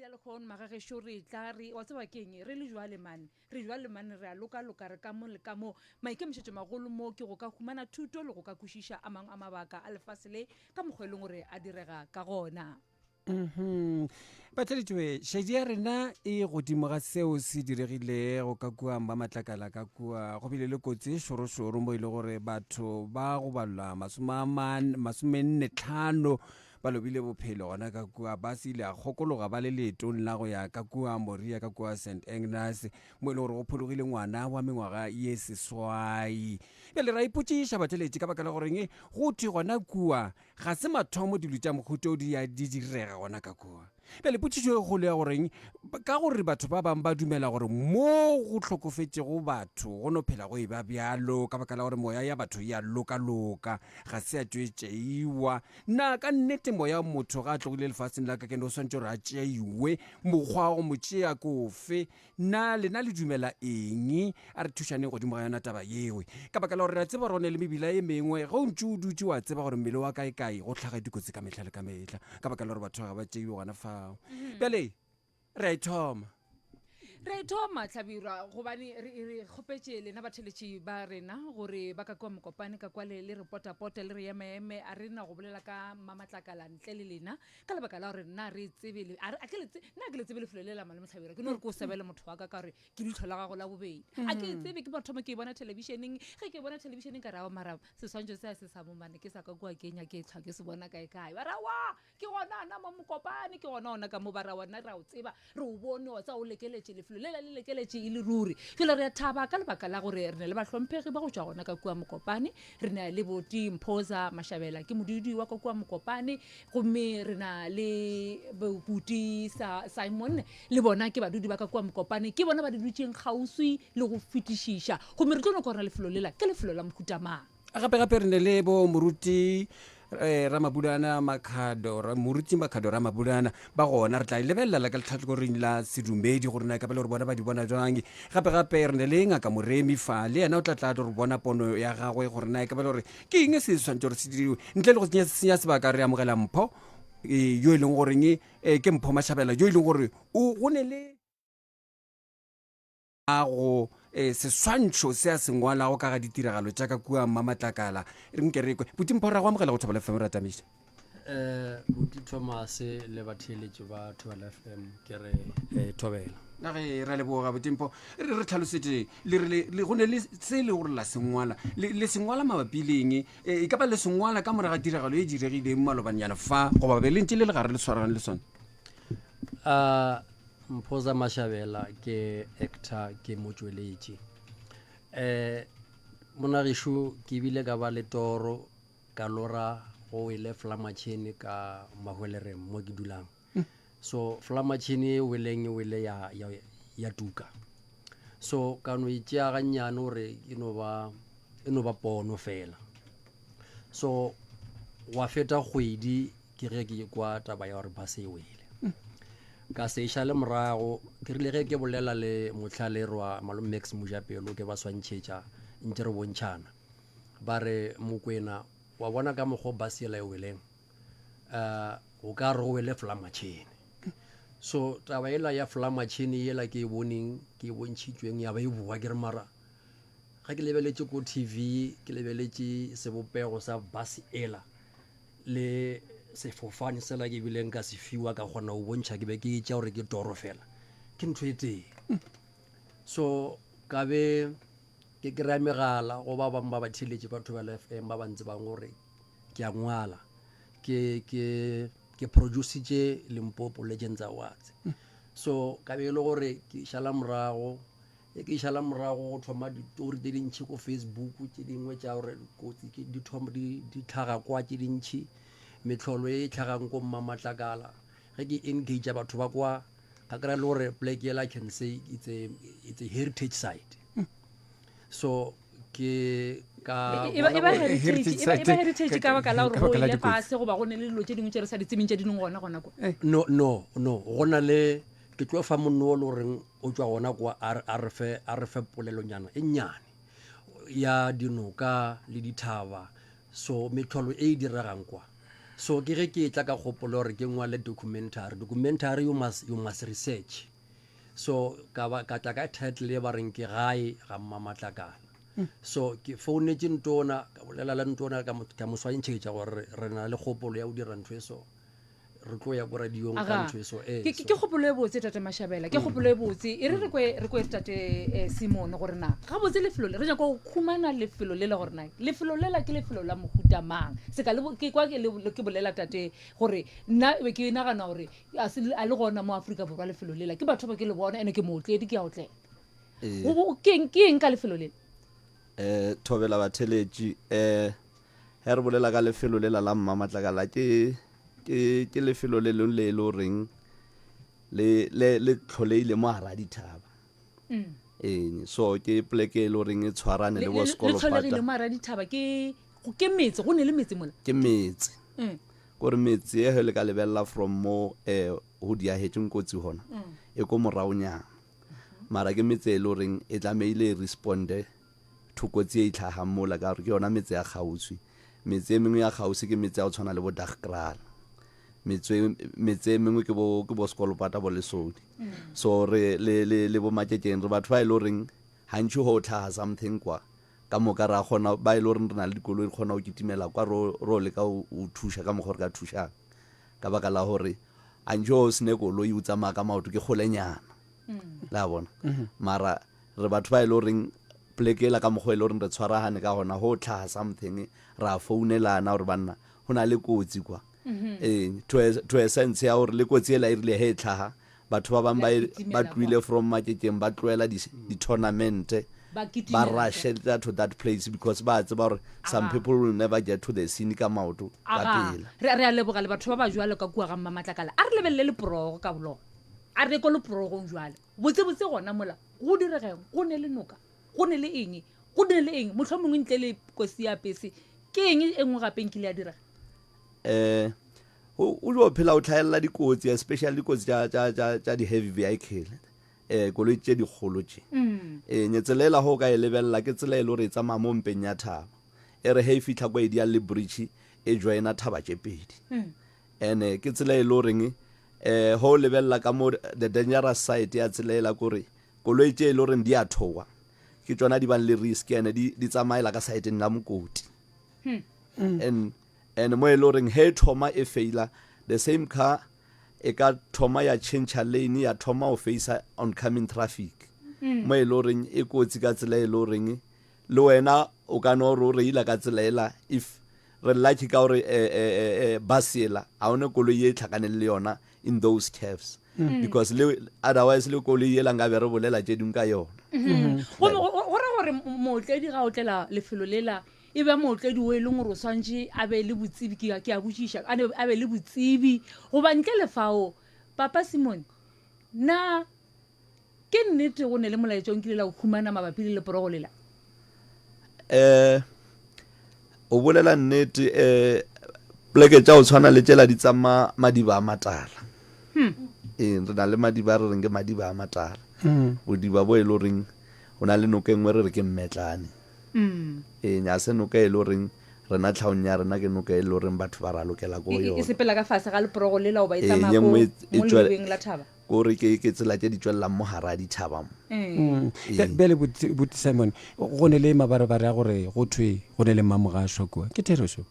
la lekgono magagešo re tla re wa tseba keng re le jwale mane re jwale mane re a lokaloka re ka mo le ka mo maikemišetšo magolo mo ke go ka humana thuto le go ka kwešiša a mangwe a mabaka a lefase le ka mokgwa e leng gore a direga ka gona. Mhm. Batheletšwe, šedi ya rena e godimo ga seo se diregilego ka kua Mmamatlakala ka kua. Go bile le kotsi e šorošoro mo e le gore batho ba go balwa masomenne tlhano ba lobile bophelo gona ka kua. Bus ile ya kgokologa ba le leetong la go ya ka kua Moria ka kua St Agnes mo e le gore go phologile ngwana wa mengwaga ye seswai. Bjale ra ipotšiša batheletši ka baka la goreng go thwe gona kua Ga se mathomo dilo tša mohuta o di ya di direga gona ka kua. Bjale potšišo e kgolo ya goreng, ka gore batho ba bangwe ba dumela gore mo go hlokofetšego batho go no phela go eba bjalo ka baka la gore moya ya batho e a lokaloka, ga se ya tšo e tšeiwa. Na ka nnete moya wa motho ga a tlogile lefaseng la ka keno o swanetše gore a tšeiwe? Mokgwa wa go mo tšea ke ofe? Na lena le dumela eng? A re thušaneng godimo ga yona taba yeo. Ka baka la gore re a tseba gore go ne le mebila ye mengwe, ge o ntše o dutše wa tseba gore mmele wa kae-kae go hlaga dikotsi ka mehla le ka mehla, ka baka la gore batho ga ba tšeiwe gona fao. Bjale re a e thoma. Re a e thoma, Hlabirwa, gobane re, re kgopetše lena batheeletši ba rena gore ba ka kua Mokopane ka kwale le re potapote le re eme-eme. A re na go bolela ka Mmamatlakala ntle le lena. Ka lebaka la gore nna re tsebe le, a re, a ke le tse, nna ke le tsebe lefelo le la Malome Hlabirwa. Ke no re ke o sebele motho wa ka ka gore ke leihlo la gago la bobedi. A ke e tsebe, ke mathomo ke e bona thelebišeneng. Ge ke e bona thelebišeneng ka re, aowa mara seswantšho se a se sa mo mane, ke sa ka kua Kenya ke hlwa ke se bona kae kae. Ba re, aowa, ke gona ona mo Mokopane, ke gona ona ka mo, ba re, aowa nna re a o tseba, re o bone, wa tseba o lekeletše, lefelo lela le lekeletše e le ruri. Jwale re a thaba ka lebaka la gore re na le bahlomphegi ba go tšwa gona ka kua Mokopane. Re na le Boti Mphoza Mashabela, ke modudi wa ka kua Mokopane. Gomme re na le Buti sa Simon, le bona ke badudi ba ka kua Mokopane, ke bona ba di dutšeng kgauswi le go fetišiša. Gomme re tlo no kwa gore lefelo lela ke lefelo la mohuta mang. Gape gape re ne le bo moruti eh, Ramabulana Makhado, moruti Makhado Ramabulana ba gona. Re tla e lebelela la ka letlhatlhokoreng la sedumedi gore na e ka ba le gore bona ba di bona jwang. Gape gape re ne le ngaka Moremi fa, le yena o tla tla tlo re bona pono ya gagwe gore na e ka ba le gore Ke eng se se swanetše gore se diriwe? Ntle le go senya, senya sebaka, re amogela Mpho e, yo e leng goreng e, ke Mpho Mashabela, yo e leng gore o go ne le a go e, seswantšho se a se ngwalago ka ga ditiragalo tša ka kua Mmamatlakala. Re nke re kwe. Buti Mpho, ra go amogela go Thobela FM, re atamiša. Eh, Buti Thomas le batheeletši ba Thobela FM ke re eh, thobela. Na ge ra leboga Buti Mpho, re re tlhalosetše le re le go ne le se le gore la sengwala le le sengwala mabapi le eng? E, e ka ba le sengwala ka moraga tiragalo e diregileng malobanyana fa goba be le ntše le le gare le swaragane le sona? Uh, Mphoza Mashabela ke actor ke motšweletši. Eh, monagišo ke bile ka ba le toro Ka lora go wele flamatšhene ka Mahwelereng mo ke dulang. So flamatšhene e weleng e wele ya, ya, ya tuka. So ka no e tšea gannyane gore e no ba, e no ba pono fela. So gwa feta kgwedi ke ge ke kwa taba ya gore bus e wele. Ka se e šale morago, ke rile ge ke bolela le mohlalerwa Malome Max Mojapelo ke ba swantšhetša ntše re bontšhana. Ba re, Mokwena, wa bona ka mokgo bus yela e weleng? Uh, o ka re go wele flamatšhene. So taba yela ya flamatšhene yela ke e boneng, ke e bontšhitšweng, ya ba e boa ke re mara ge ke lebeletše ko TV, ke lebeletše sebopego sa bus ela le sefofane sela ke bileng ka se fiwa ka kgona go bontšha ke be ke e tšea gore ke toro fela, ke ntho e tee. So ka be Ke kry-a megala go ba bangwe ba batheeletši ba Thobela FM ba ba ntsebang gore ke a ngwala. Ke, ke, ke producitše Limpopo Legends Awards. So ka be e le gore ke šala morago, e ke šala morago go thoma ditori tše dintšhi ko Facebook tše dingwe tša gore kotsi ke di thoma di, di tlhaga kwa tše dintšhi, mehlolo e tlhagang ko Mmamatlakala. Ge ke engage batho ba kwa ka kry-a le gore plek yela I can say it's a, it's a heritage site. So ke ka E ba- e ba bona gore- heritage Heritage e ba- e ba site. heritage ka baka la gore Ka go baka la ile dikotsi. fase goba go ne le dilo tše dingwe tše re sa di tsebeng tše di leng gona gona kwa. No, no, no. Go na le ke tlo fa monno o le goreng o tšwa gona kwa a re- a re fe a re fe polelonyana e nnyane ya dinoka le dithaba so metlholo e e diregang kwa. So ke ge ke etla ka kgopolo gore ke ngwale documentary. Documentary you must, you must research. So ka ba ka tla ka title e ba reng ke Gae ga Mmamatlakala. So ke founetše Ntona, ka bolela le Ntona ka mo, ka mo swantšhetša gore re na le kgopolo ya go dira ntho e so. Re tlo ya ko radiong ka Aga. ntho e so. Ee, Ke, ke, so. ke kgopolo e botse tate Mashabela, ke kgopolo e botse. E re re kwe, re kwe tate eh, Simon gore na gabotse lefelo le re nyaka go khumana lefelo lela gore na lefelo lela ke lefelo la mohuta mang. Seka le bo- ke kwa ke le- ke bolela tate gore nna be ke nagana gore a se a le gona mo Afrika Borwa lefelo lela ke batho ba ke le bona ene ke mootledi ke a otlela. Ee. Go- go- Ke eng ke eng ka lefelo lela? Eh, thobela batheletši eh ge re bolela ka lefelo lela la Mmamatlakala ke ke ke lefelo le lengwe le e le goreng le le le tlholeile mo gara dithaba. Ee, so ke poleke e le goreng e tshwarane le bo Le tlholegile sekolopata. mo gara dithaba ke ke metse go ne le metse mola. Ke metse. Kore metse e ge le ka lebelela from mo eh go diagetšeng kotsi gona e ko moraonyana. Mara ke metse e le goreng e tlameile e responde to kotsi e e tlhagang mola ka gore ke yona metse ya kgauswi. Metse e mengwe ya kgauswi ke metse ya go tshwana le bo Dagkraal. Metse metse e mengwe ke bo ke bo Sekolopata bo Lesodi. So re le le le bo Makekeng re batho ba e le goreng gantši go tlhaga something kwa ka moka ra kgona ba e le goreng re na le dikoloi re kgona go kitimela kwa ro ro leka go thuša ka mokgwa re ka thušang. Ka baka la gore antši o sene koloi o tsamaya ka maoto ke kgolenyana. La bona. Mara re batho ba e le goreng poleke ela ka mokgwa e le goreng re tshwaragane ka gona go tlhaga something ra founelana gore banna go na le kotsi kwa. Ee, to a, to a sense ya gore le kotsi ela e rile ge e tlhaga batho ba bangwe ba e- ba tloile from Makekeng ba tloela di-tournament Ba ba kitimela kwa. rushetsa to that place because ba tseba gore some Aga. people will never get to the scene ka maoto ka Aga, pela. re re a leboga le batho ba ba jwalo ka kua ga Mmamatlakala. A re lebelele leporogo ka bolona. A re ko leporogong jwale. Botsebotse gona mola go diregeng? Go ne le noka, go ne le eng, go ne le eng? Mohlomongwe ntle le kosi ya pese, ke eng e nngwe gape nkile ya direga? Eh, o o jo phela o tlhaelela dikotsi, especially dikotsi tša tša tša tša di-heavy vehicle, eh koloi tše dikgolo tše. Eh, nye tsela ela go ka e lebelela ke tsela e le gore e tsamaya mo mpeng ya thaba. E re ge e fitlha kwa e dia le bridge e joina thaba tše pedi. Ene ke tsela e le goreng eh go lebelela ka mo the dangerous side ya tsela ela kore koloi tše e le goreng di a thowa ke tšona di bang le risk ene di di tsamaela ka sideng la mokoti. And and mo e le goreng he thoma e faila the same car e ka thoma ya change lane ya thoma go face oncoming traffic. Mo e le goreng e kotsi ka tsela e le goreng le wena o ka no re o reila ka tsela ela if re lucky ka gore eh, eh, eh, eh, bus ela ga one koloi ye e tlhakaneng le yona in those curves because le otherwise le koloi ela nka be re bolela tše dingwe ka yona. Gomme go ra gore mootledi ga o tlela lefelo lela e be mootledi o e leng gore o swantše a be le botsebi, ke a, ke a botšiša, a ne- a be le botsebi goba ntle le fao. Papa Simon, na Ke nnete go ne le molaetša o nkile la o humana mabapi le leporogo lela? Eh, o bolela nnete eh pleke tša go tshwana le tšela di tsa ma, madiba a matala. Hmm. Ee, re na le madiba a re reng ke madiba a matala. Bodiba bo e le goreng go na le noka e nngwe re re ke Mmetlane. Mm. Ee, nya se noka e le goreng rena tlhaong ya rena ke noka e le goreng batho ba ralokela ko E, e, e yona. sepela ka fase ga leporogo lela goba e Ee, tsamaya ye ko nngwe e, e mo tšwela leribeng la thaba? Kore ke ke tsela tše di tšwelelang mo gare a dithaba mo. Ee. Ee. Bjale buti, buti Simon, go ne le mabarebare a gore go thwe go ne le mmamogašwa kua. Ke therešo?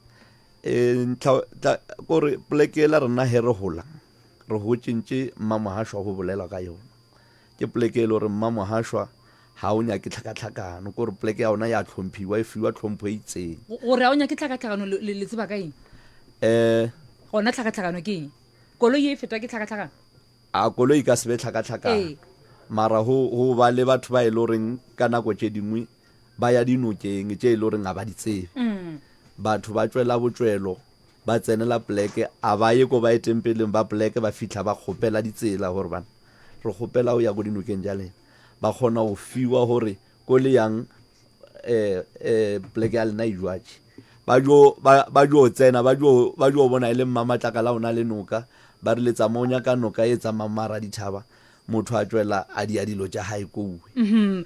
Ee, ntlha, tla, kore poleke yela rena ge re gola, re gotše ntše mmamogašwa go bolelwa ka yona. Ke poleke e le gore mmamogašwa ga o nyake tlhakatlhakano, kore poleke ya ona ya hlomphiwa, e fiwa tlhompho e itseng. Gore ga o nyake tlhakatlhakano le, le, le tseba ka eng? Eh. Gona tlhakatlhakano ke eng? Koloi ye e fetwa ke tlhakatlhakano? A koloi e ka se be tlhakatlhakano. Ee. Mara go, go ba le batho ba e le goreng ka nako tše dingwe ba ya dinokeng tše e le goreng ga ba di tsebe. Batho ba tšwela botšwelo, ba tsenela poleke, a ba ye ko ba eteng peleng ba poleke, ba fihla ba kgopela ditsela gore bana re kgopela go ya ko dinokeng tša lena. Ba kgona go fiwa gore ko le yang eh eh poleke ya lena e jwatše. Ba jo ba ba jo tsena ba jo ba jo bona e le mmamatlakala o na le noka, ba re le tsamaya o nyaka noka e tsamayang mara dithaba, motho a tšwela a dia dilo tša gae kouwe.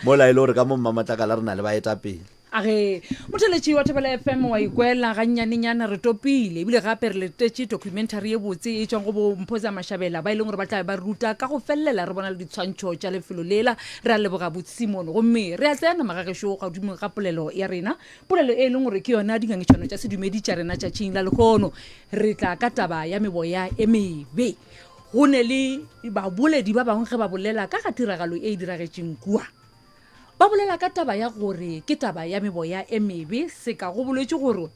Mola e le gore ka mo mmamatlakala re na le baetapele. A ge motheletši wa Thobela FM wa ikwela gannyanenyana re topile ebile gape re letetše documentary ye botse e tšwang go bo Mphoza Mashabela ba e leng gore ba tla ba ruta ka go felelela re bona le ditshwantšho tša lefelo lela. Re a leboga Botsimon gomme re a tsena magagešo godimo ga polelo ya rena, polelo e leng gore ke yona dingangišano tša sedumedi tša rena tšatšing la lehono. Re tla ka taba ya meboya e mebe. Go ne le baboledi ba bangwe ge ba bolela ka ga tiragalo e e diragetšeng kua. Ba bolela ka taba ya gore ke taba ya meboya e mebe, seka go boletšwe gore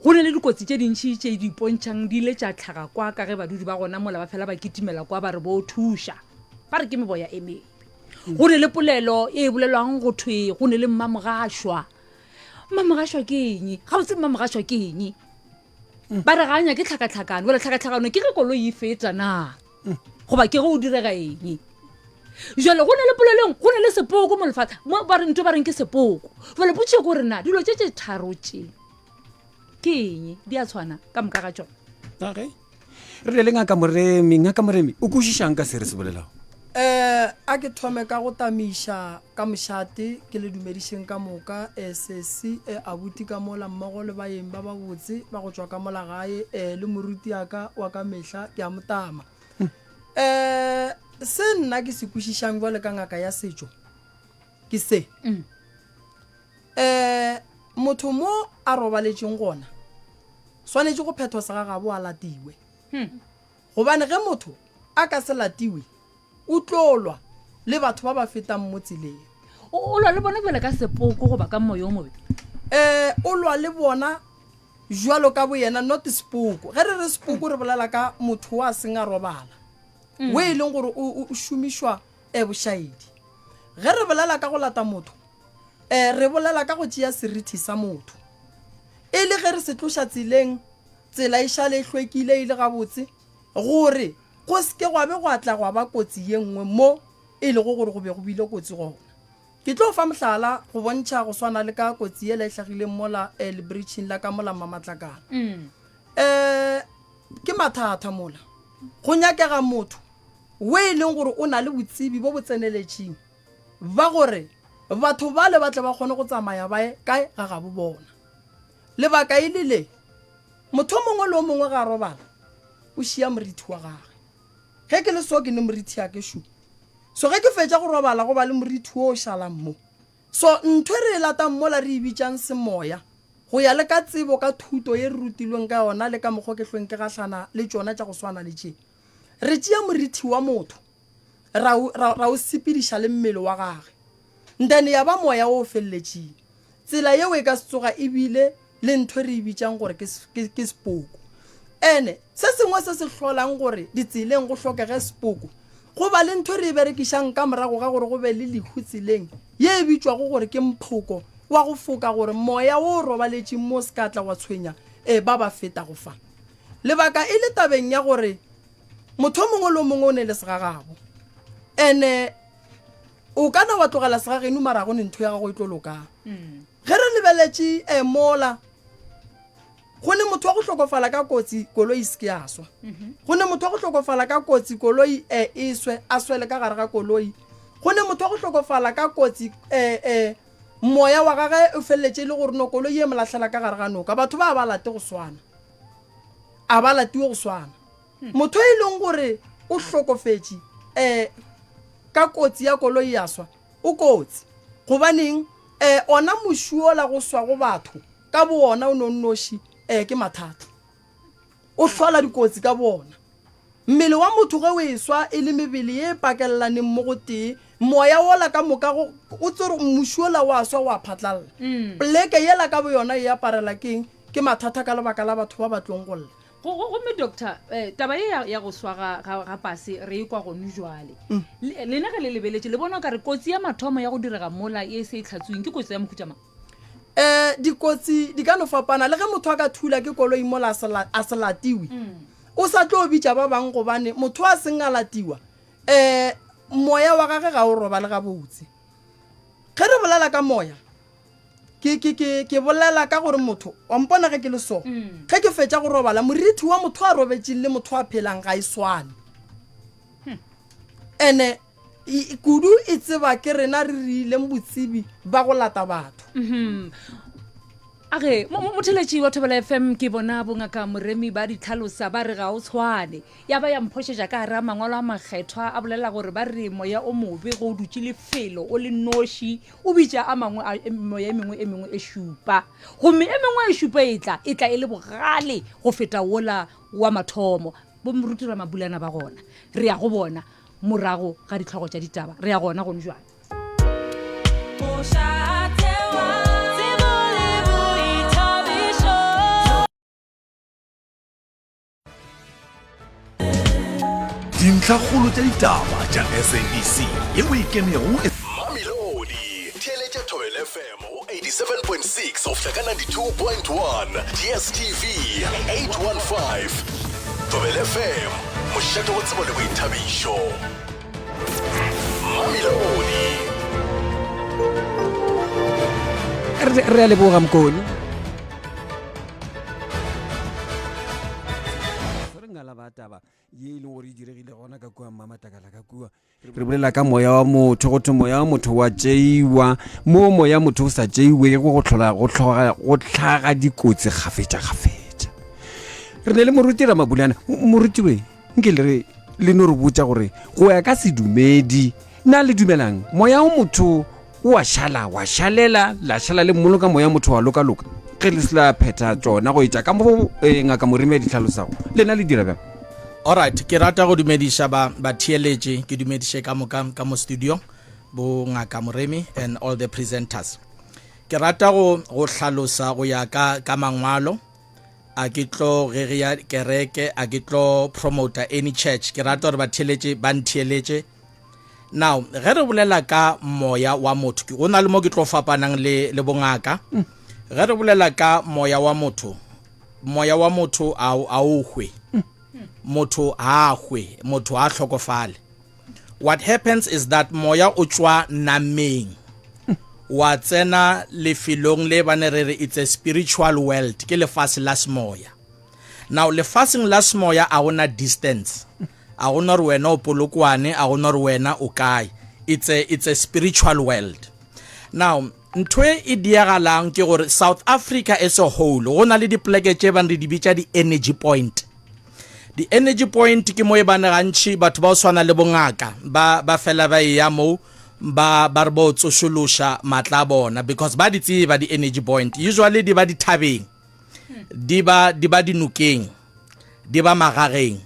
go ne le dikotsi tše dintši tše di ipontšhang di ile tša tlhaga kwa ka ge badudi ba gona mola ba fela ba kitimela kwa ba re bo thuša ba re ke meboya e mebe. Go ne le polelo e bolelwang go thwe go ne le mmamogašwa. Mmamogašwa ke eng? Gabotse mmamogašwa ke eng? Ba re ga a nyake tlhakatlhakano. Bjale tlhakatlhakano ke ge koloi e feta na? Goba ke ge o direga eng? Jale go na le polelong, go na le sepoko mo lefatshe, mo ba re ntho ba reng ke sepoko. Jale potšišo ke gore na dilo tše tše tharo tše ke eng? Di a tshwana ka moka ga tšona? Okay. Re le le Ngaka Moremi. Ngaka Moremi, o kwešišang ka se re se bolelago? Eh, a ke thome ka go tamiša ka mošate, ke le dumedišeng ka moka, eh, sesi, eh, abuti ka mola mmogo le baeng ba babotse ba go tšwa ka mola gae, eh, le moruti ya ka wa ka mehla, ke a mo tama. Eh, se nna ke se kwešišang bjale ka ngaka ya setšo ke se. Eh, motho mo a robaletšeng gona, swanetše go phethwa segagabo a latiwe. Gobane ge motho a ka se latiwe, o tlo lwa le batho ba ba fetang mo tseleng. O, o lwa le bona bjale ka sepoko goba ka moya o mobe? Eh, o lwa le bona bjalo ka boyena, not sepoko. Ge re re sepoko re bolela ka motho wa seng a robala, o e leng gore o, o, o šomišwa eh, bošaedi. Ge re bolela ka go lata motho, eh, re bolela ka go tšea serithi sa motho. E le ge re se tloša tseleng, tsela e šale e hlwekile e le gabotse, gore go se ke gwa be gwa tla gwa ba kotsi ye nngwe mo e lego gore go be go bile kotsi gona. Ke tlo fa mohlala go bontšha go swana le ka kotsi yela e hlagileng mola eh, lebritšhing la ka mola Mmamatlakala. Eh, ke mathata mola. Go nyakega motho we e leng gore o na le botsebi bo bo tseneletšeng ba gore batho bale ba tle ba kgone go tsamaya ba ye kae ga gabo bona. Lebaka e le le, motho o mongwe le o mongwe ga a robala o šia morithi wa gage. Ge ke le so ke ne morithi ya ke šo. So ge ke fetša go robala go ba le morithi wo o šalang mo. So ntho e re e latang mola re e bitšang semoya, go ya le ka tsebo ka thuto ye re rutilweng ka yona le ka mokgwa ke hlweng ke gahlana le tšona tša go swana le tše. Re tšea morithi wa motho ra o, ra, ra o sepediša le mmele wa gage. Then ya ba moya wo o feleletšeng. Tsela yeo e ka se tsoga e bile le ntho e re e bitšang gore ke, ke, ke sepoko. Ene se sengwe se se hlolang gore ditseleng go hlokege sepoko, go ba le ntho e re e berekišang ka morago ga gore go be le lehu tseleng, ye e bitšwago gore ke mphoko wa go foka gore moya wo o robaletšeng mo o se ka tla wa tshwenya e, ba ba fetago fa. Lebaka e le tabeng ya gore motho o mongwe le o mongwe o ne le segagabo. Ene o ka na wa tlogela segageno mara go ne ntho ya gago e tlo lokang. Ge re lebeletše um mola go ne motho wa go hlokofala ka kotsi koloi e se ke ya swa. Go ne motho wa go hlokofala ka kotsi koloi um e swe a swele ka gare ga koloi. Go ne motho wa go hlokofala ka kotsi um um moya wa gage o feleletše e le gore no koloi e mo lahlela ka gare ga noka. Batho ba ba late go swana. A ba latiwe go swana. Motho e leng gore o hlokofetše um ka kotsi ya koloi ya swa, o kotsi. Gobaneng? Um ona moši wola go swa go batho ka bowona o no nnoši um ke mathata. O hlola dikotsi ka bowona. Mmele wa motho ge o eswa e le mebele ye e pakellaneng mo go tee, moya wola ka moka go, o tsere moši wola wa swa wa phatlalla. Poleke yela ka boyona e aparela keng? Ke mathata ka lebaka la batho ba ba tlong go lla. Go, go, gomme doctor, eh, taba ye ya, ya go swa ga, ga, ga pase re e kwa gone jwale. Le, lena ge le lebeletše, le bona o ka re kotsi ya mathomo ya go direga mola ye e se e hlatsweng ke kotsi ya mohuta mang? Um dikotsi di ka no fapana. Le ge motho a ka thula ke koloi mola a se la, a se latiwe, o sa tlo bitša ba bangwe gobane motho a seng a latiwa, um moya wa gage ga o robale gabotse. Ge re bolela ka moya, Ke, ke, ke, ke bolela ka gore motho, wa mpona ge ke le so, ge ke fetša go robala, morithi wa motho a robetšeng le motho a phelang ga e swane. Ene, E, kudu e tseba ke rena re riileng botsebi ba go lata batho. A re, mo, mo, motheletši wa Thobela FM ke bona bongaka Moremi ba di tlhalosa ba re ga o tshwane. Ya ba ya mphošetša ka gare ga mangwalo a makgethwa a bolela gore ba re moya o mobe go o dutše lefelo o le noši o bitša a mangwe a e, moya e mengwe e mengwe e šupa. Gomme e mengwe e šupa e tla, e tla e le bogale go feta wola wa mathomo. Bo moruti Ramabulana ba gona. Re ya go bona morago ga dihlogo tša ditaba. Re ya gona gone jwale. Dintlhakgolo tša ditaba tša SABC yeo e kenego e Mamelodi, theeletša Thobela FM go 87.6 go fihla ka 92.1, DSTV 815. Thobela FM, mošate wa tsebo le boithabišo. Mamelodi. Re re a leboga Mokone. Re ngala ba taba ye e leng gore e diregile gona ka kua Mmamatlakala ka kua. Re bolela ka moya wa motho, go thwe moya wa motho wa tšeiwa. Mo moya motho o sa tšeiwego go hlola go hloga go hlaga dikotsi kgafetša-kgafetša. Re ne le moruti Ramabulana. Moruti we, nke le re le no re botša gore go ya ka sedumedi na le dumelang moya wa motho o a šala wa šalela la šala le mmoloka moya motho wa lokaloka ge le se la phetha tšona go etša ka mo eh, ngaka Moremi a di hlalosago lena le dira bjang? Alright, ke rata go dumediša ba batheeletši, ke dumediše ka moka ka mo studio, bo ngaka Moremi and all the presenters. Ke rata go go hlalosa go ya ka ka mangwalo, a ke tlo gegeya kereke, a ke tlo promota any church. Ke rata gore batheeletši ba ntheeletše. Now, ge re bolela ka moya wa motho, go na le mo ke tlo fapanang le le bongaka. Ge re bolela ka moya wa motho, moya wa motho a a o hwe. Motho ha a hwe, motho ha hlokofale. What happens is that moya o tšwa nameng wa tsena lefelong le ba ne re re it's a spiritual world, ke lefase la semoya. Now lefaseng la semoya a gona distance. A gona gore wena o Polokwane, a gona gore wena o kae. It's a, it's a spiritual world. Now, ntho e e diagalang ke gore South Africa as a whole, go na le dipoleke tše bang re di bitša di-energy point. Di-energy point ke mo e bane gantši batho ba go swana le bongaka ba, ba fela ba eya moo ba, ba re bo tsošološa matla a bona because ba di tseba di-energy point. Usually di ba dithabeng. di ba di ba dinokeng di ba magageng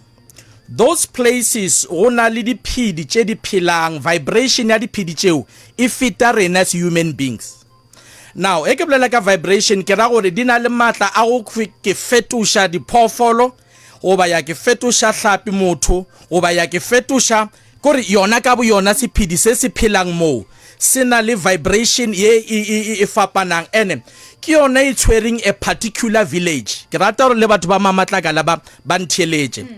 those places go na le diphedi tše di phelang vibration ya diphedi tšeo e feta rena as human beings now e ke bolela ka vibration ke ra gore di na le maatla a go ke fetoša diphoofolo goba ya ke fetoša hlapi motho goba ya ke fetoša Kore yona ka boyona sephedi se se phelang moo se na le vibration ye e, e, e, e fapanang ene ke yona e tshwereng a particular village. Ke rata gore le batho ba Mamatlakala ba ba ntheeletše.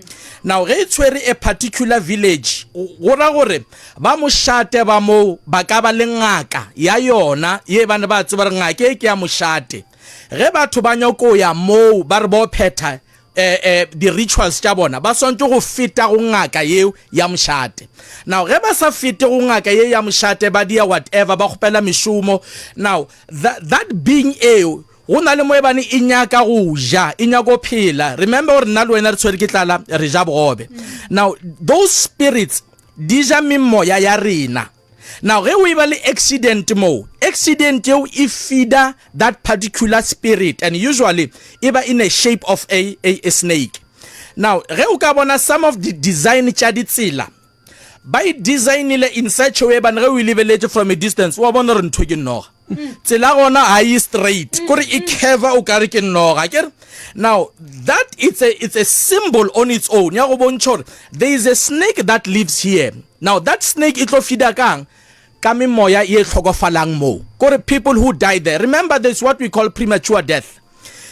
Now ge e tshwere a particular village go ra gore ba mošate ba moo ba ka ba le ngaka ya yona ye ba ne ba tseba gore ngaka e ke ya mošate. Ge batho ba nyako ya moo ba re bo phetha eh, eh, di-rituals tša bona ba swantše go feta go ngaka yeo ya mošate. Now ge ba sa fete go ngaka ye ya mošate ba dia whatever ba kgopela mešomo, now that, that being eo go na le mo e bane e nyaka go ja, e nyaka go phela. Remember gore nna le wena re tshwere ke tlala re ja bogobe. Now those spirits di ja memoya ya rena. Now ge o e ba le accident moo, accident yeo e feeder that particular spirit and usually e ba in a shape of a, a, a snake. Now ge o ka bona some of the design tša ditsela ba e designile in such a way bane ge o e lebeletše from a distance wa bona gore ntho ke noga. Tsela gona ga e straight, kore e curve o kare ke noga akere. Now that it's a, it's a symbol on its own ya go bontšha gore there is a snake that lives here. Now that snake e tlo feeder kang? Ka memoya ye hlokofalang moo, kore people who die there. Remember there is what we call premature death.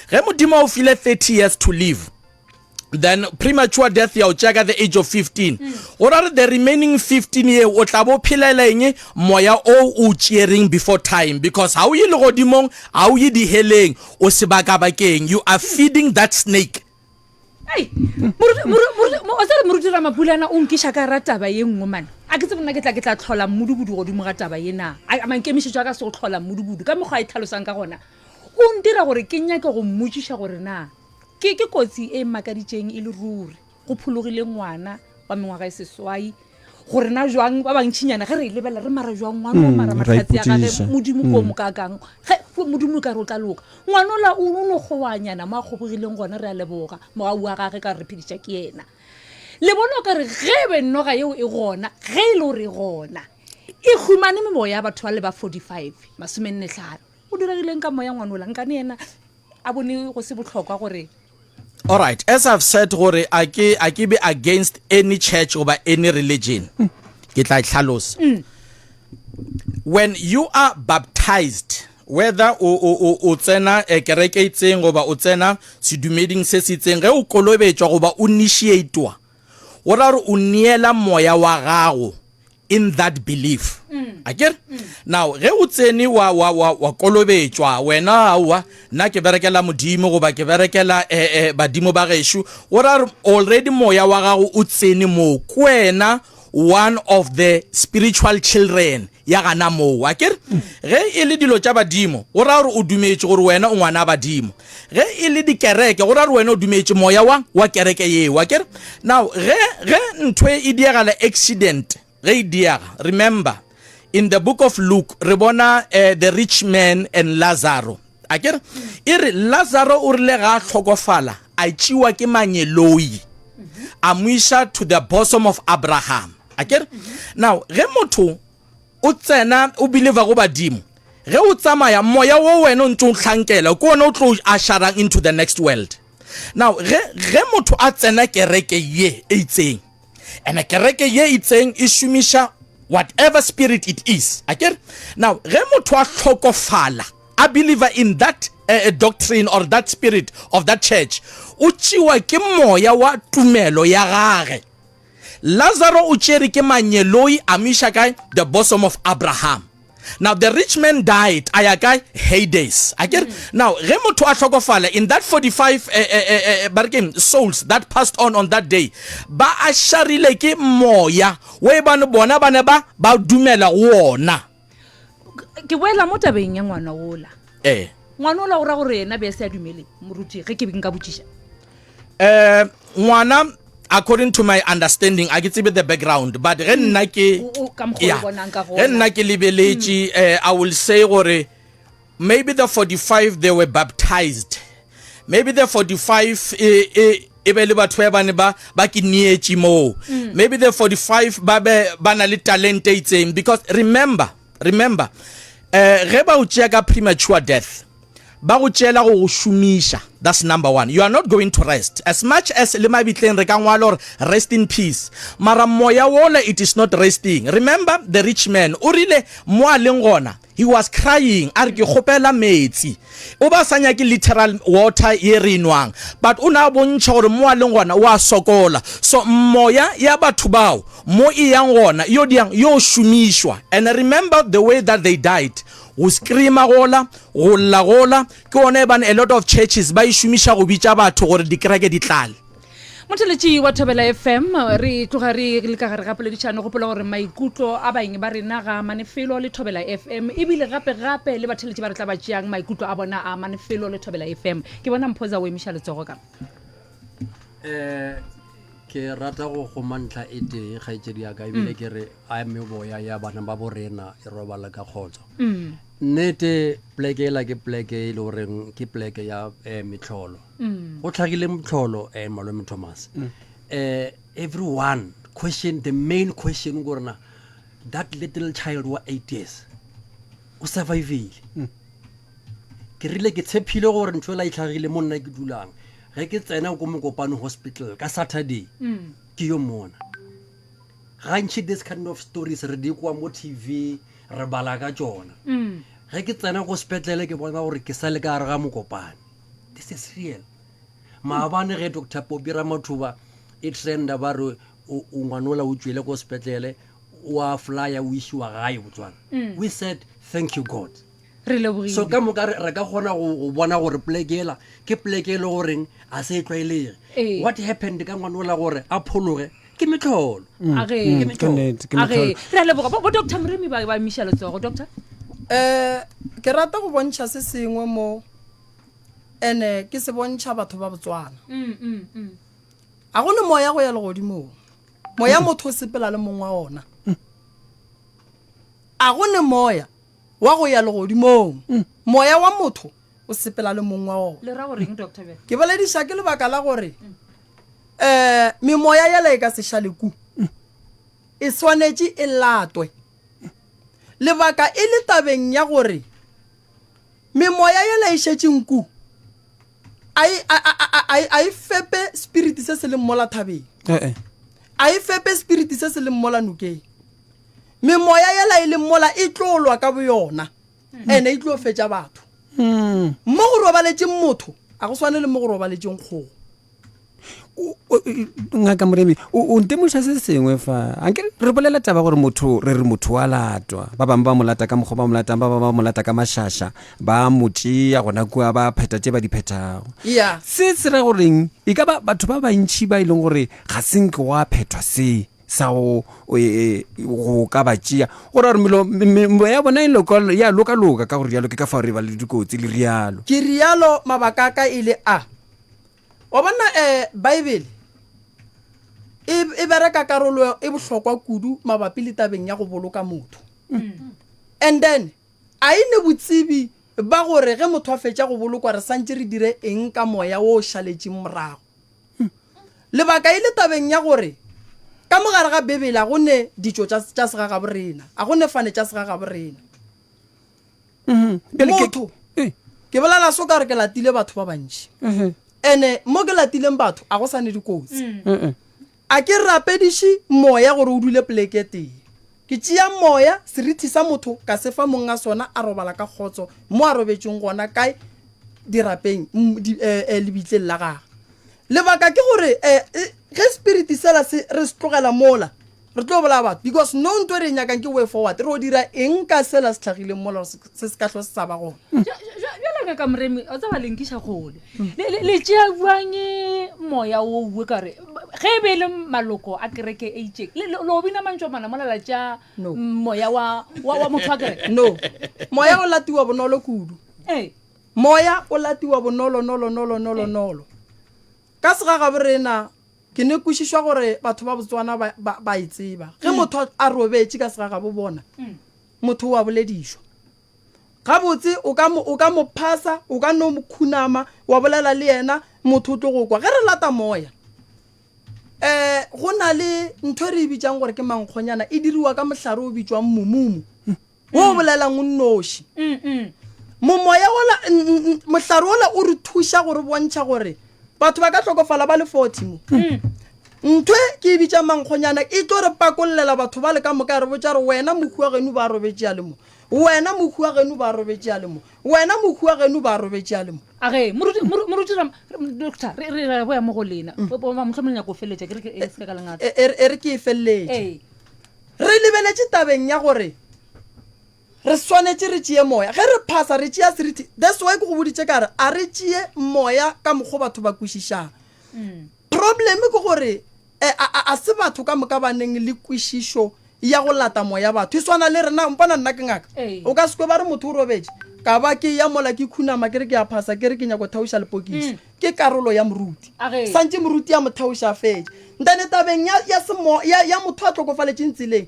Ge Modimo a o file 30 years to live, then premature death ya o tšea ka the age of 15 go ra re the remaining 15 yeo o tla bo phelela eng moya o o tšeereng before time because ga o ye legodimong ga o ye diheleng o sebakabakeng you are feeding that snake Ei, moruti moruti moruti o tsere moruti Ramapulana o nkiša ka ra taba ye nngwe man. A ke tsebe nna ke tla ke tla tlhola mmudubudu godimo ga taba ye na. A maikemišetšo a ka se go tlhola mmudubudu ka mekgwa a e tlhalosang ka gona. O ntira gore ke nyake go mmotšiša gore na ke ke kotsi e makaditšeng e le ruri go phologile ngwana wa mengwaga e seswai gore na jwang ba bantšhinyana ge re e lebelela re mara jwang ngwana o mara ra mahlatse a gage ipotšiša. modimo ko mo kakang ge modimo o ka re o tla loka ngwanola o o no kgowanyana mo a kgobogileng gona re a leboga mogau wa gage ka re re phediša ke yena Le bona o ka re ge be noga yeo e gona, ge e le gore e gona, e humane memoya ya batho ba le ba 45, masomennehlano. Go diregileng ka moya ngwanola? Nkane yena a bone go se bohlokwa gore. Alright, as I've said gore a ke a ke be against any church goba any religion. Ke tla e hlalosa. When you are baptized, Whether o, o, o, o tsena eh, kereke e itseng goba o tsena sedumeding se se itseng, ge o kolobetšwa goba o initiatwa, go ra gore o neela moya wa gago in that belief. A ke re? Now, ge o tsene wa, wa, wa, wa kolobetšwa, wena aowa, nna ke berekela Modimo goba ke berekela eh, eh, badimo ba gešo, go ra gore already moya wa gago o tsene moo, ke wena one of the spiritual children ya gana moo. Akere? Ge e le dilo tša badimo, go ra gore o dumetše gore wena o ngwana badimo. Ge e le dikereke, go ra gore wena o dumetše moya wa, wa kereke yeo. Akere? Now, ge, ge ntho e diegala accident, ge e diega, remember, in the book of Luke, re bona uh, the rich man and Lazaro. Akere? E re Lazaro o rile ga a hlokofala, a tšewa ke mangeloi, a mo iša to the bosom of Abraham. Akere? Now, ge motho o tsena o believer go badimo, ge o tsamaya moya wo wena o ntse o hlankela ke wona o tlo usherang into the next world. Now, ge ge motho a tsena kereke ye e itseng, and kereke ye itseng e šomiša whatever spirit it is, akere? Now, ge motho a hlokofala, a believer in that uh, doctrine or that spirit of that church, o tšewa ke moya wa tumelo ya gage. Lazaro o tšere ke mangeloi a mo iša kae? The bosom of Abraham. Now the rich man died, a ya kae? Hades. Akere? Now ge motho a hlokofala in that 45 eh, eh, eh, eh, ba re keng souls that passed on on that day, ba a šarile ke moya we bane bona ba ne ba ba dumela go wona. Ke boela mo tabeng ya ngwana ola. Eh. Ngwana ola o ra gore yena be a se a dumele moruti ge ke be nka botšiša. Eh ngwana according to my understanding a ke tsebe the background but ge nna ke yeah, ge nna ke lebeletše eh, I will say gore maybe the 45 they were baptized maybe the 45 e, e, e be le batho ba bane ba ba ke neetše moo mm. maybe the 45 ba be ba na le talente e itseng because remember remember eh ge ba o tšea ka premature death ba go tšeela go go šomiša that's number one you are not going to rest as much as le mabitleng re ka ngwala gore rest in peace mara moya wola it is not resting remember the rich man o rile mo a leng gona He was crying a re ke kgopela meetsi. O ba sa nyake literal water ye re e nwang but o ne a bontšha gore mo a leng gona o a sokola. So moya ya batho bao mo e yang gona yo diang yo šomišwa and remember the way that they died go screamer gola go lla gola ke gona ebane a lot of churches ba e šomiša go bitša batho gore dikereke di tlale. Motheletši wa Thobela FM, re tloga re le ka gare ga poledišano. Gopola gore maikutlo a baeng ba rena ga amane felo le Thobela FM, ebile gape gape le batheletši ba re tla ba tšeang maikutlo a bona a amane felo le Thobela FM. Ke bona Mphoza o emiša letsogo ka. Eh, ke rata go goma ntlha e tee kgaetšedi ya ka ebile ke re a meboya ya bana ba borena e robala ka kgotso. Nnete pleke ela ke pleke e le goreng ke pleke ya eh, metlholo. mm. go tlhagile motlholo eh, malome thomas mm. eh, everyone question the main question ko rena that little child wa eight years o survivile mm. ke rile ke tshephile gore ntho ela e tlhagile mo nna ke dulang ge ke tsena ko mokopane hospital ka saturday mm. ke yo mona gantši this kind of stories re di kwa mo tv re bala ka tsona mm. ge ke tsena ko sepetlele ke bona gore ke sa le ka gare ga mokopane this is real maabane ge dr popi ramathuba e trenda ba re ngwanola o tswele ko sepetlele wa flya o isiwa gae botswana mm. we said thank you god re lebogile so ka moka re ka kgona go bona gore poleke ela ke poleke e le goreng a se e tlwaelege what happened ka ngwanola gore a phologe? Ke metlholo. A ge. Ke Ke metlholo. nnete, ke A ge. metlholo. Re a leboga. Bo, bo Doctor Moremi ba, ba emiša letsogo. Doctor? Um ke rata go bontšha se sengwe mo, ene ke se bontšha batho ba Botswana. A go ne moya go ya legodimong. Moya motho o sepela le mong wa ona. A go ne moya wa go ya legodimong. Moya wa motho o sepela le mong wa ona. Le ra goreng, Doctor bjale? Ke bolediša ke lebaka la gore um memoya yela e ka se šale ku. E swanetše e latwe. Lebaka e le tabeng ya gore memoya yela e šetšeng ku a e, a, a, a, a, a e fepe spirit se se leng mola thabeng. Eh, eh. A e fepe spirit se se leng mola nokeng. Memoya yela e leng mola e tlo lwa ka boyona. Ene e tlo fetša batho. Mo go robaletšeng motho a go swane le mo go robaletšeng kgogo. Ngaka Moremi, o ntemoša se sengwe fa. Anke re bolela taba gore motho, re re motho wa latwa. Ba bangwe ba mo lata ka mokgwa ba mo latang, ba bangwe ba mo lata ka mašaša, ba mo tšea gona kua, ba phetha tše ba di phethago. Yeah. Se se ra goreng? E ka ba batho ba bantši ba e leng gore ga se nke gwa phethwa se sa go go ka ba tšea, go ra gore meoya ya bona e ya lokaloka ka gore rialo, ke ka fao re ba le dikotsi le rialo. Ke rialo mabaka a ka e le a. Wa bona, eh, Baebele e, e bereka karolo e bohlokwa kudu mabapi le tabeng ya go boloka motho. And then, a e ne botsebi ba gore ge motho a fetša go bolokwa re santše re dire eng ka moya wo o šaletšeng morago. Lebaka e le tabeng ya gore ka mo gare ga Bibele a go ne ditšo tša, tša segagabo rena, a go ne fane tša segagabo rena. Bjale ke- Motho, ke bolela so ka gore ke latile batho ba bantši. Ene mo ke latileng batho a go sa ne dikotsi. A ke rapediše moya gore o dule poleke e tee. Ke tšea moya, serithi sa motho, ka se fa mong a sona a robala ka kgotso mo a robetšeng gona kae dirapeng, di, eh, eh, lebitleng la gagwe. Lebaka ke gore eh, eh, ge spiriti sela se re se tlogela mola, Re tlo bolaya batho because no nto e re e nyakang ke way forward. Re o dira eng ka sela se hlagileng mola gore se se ka hlo se sa ba gona. Bjale ka ka Moremi, o tseba le nkiša kgole. Le, le tšea bjang moya wo uwe ka gore ge e be e le maloko a kereke e itšeng, le, le, lo bina mantšu a mana mola la tšea No. moya wa, wa, wa motho wa kereke? No. Moya o latiwa bonolo kudu. Ee. Moya o latiwa bonolo nolo nolo nolo nolo. Ka segagabo rena Ke ne kwešišwa gore batho ba Botswana ba, ba, ba e tseba. Ge motho a, a robetše ka segagabo bona, motho o a boledišwa. Gabotse o ka mo, o ka mo phasa, o ka no mo khunama, wa bolela le yena, motho o tlo go kwa. Ge re lata moya, um go na le ntho e re e bitšang gore ke mankgonyana, e diriwa ka mohlare o bitšwang momumu. wo o bolelang o nnoši. Momoya wola, mohlare wola o re thuša go re bontšha gore batho ba ka hlokofala ba le 40 mo. Ntho e ke e bitša mankgonyana e tlo re pakollela batho ba le ka moka ya re botša gore wena mohu wa geno ba robetše a le mo, wena mohu wa geno ba robetše a le mo, wena mohu wa geno ba robetše a le mo. A ge, moruti, moruti Ram, doctor, re, re, re boya mo go lena. Mohlomong le nyaka go feleletša, ke re ke, e se ka lengata. E re ke e feleletše. Ee. Re lebeletše tabeng ya gore re swanetše re tšee moya. Ge re phasa re tšea seriti. That's why ke go boditše ka re a re tšee moya ka mokgo batho ba kwešišang. Problem ke gore a, a se batho ka moka ba neng le kwešišo ya go lata moya batho. E swana le rena, mpona nna ke ngaka. O ka se kwe ba re motho o robetše, ka ba ke ya mola ke khunama ke re ke a phasa ke re ke nyako theoša lepokisi. Ke karolo ya moruti. Santše moruti a mo theoša a fetše. Ntane tabeng ya, ya, semo, ya, ya motho a hlokofaletšeng tseleng,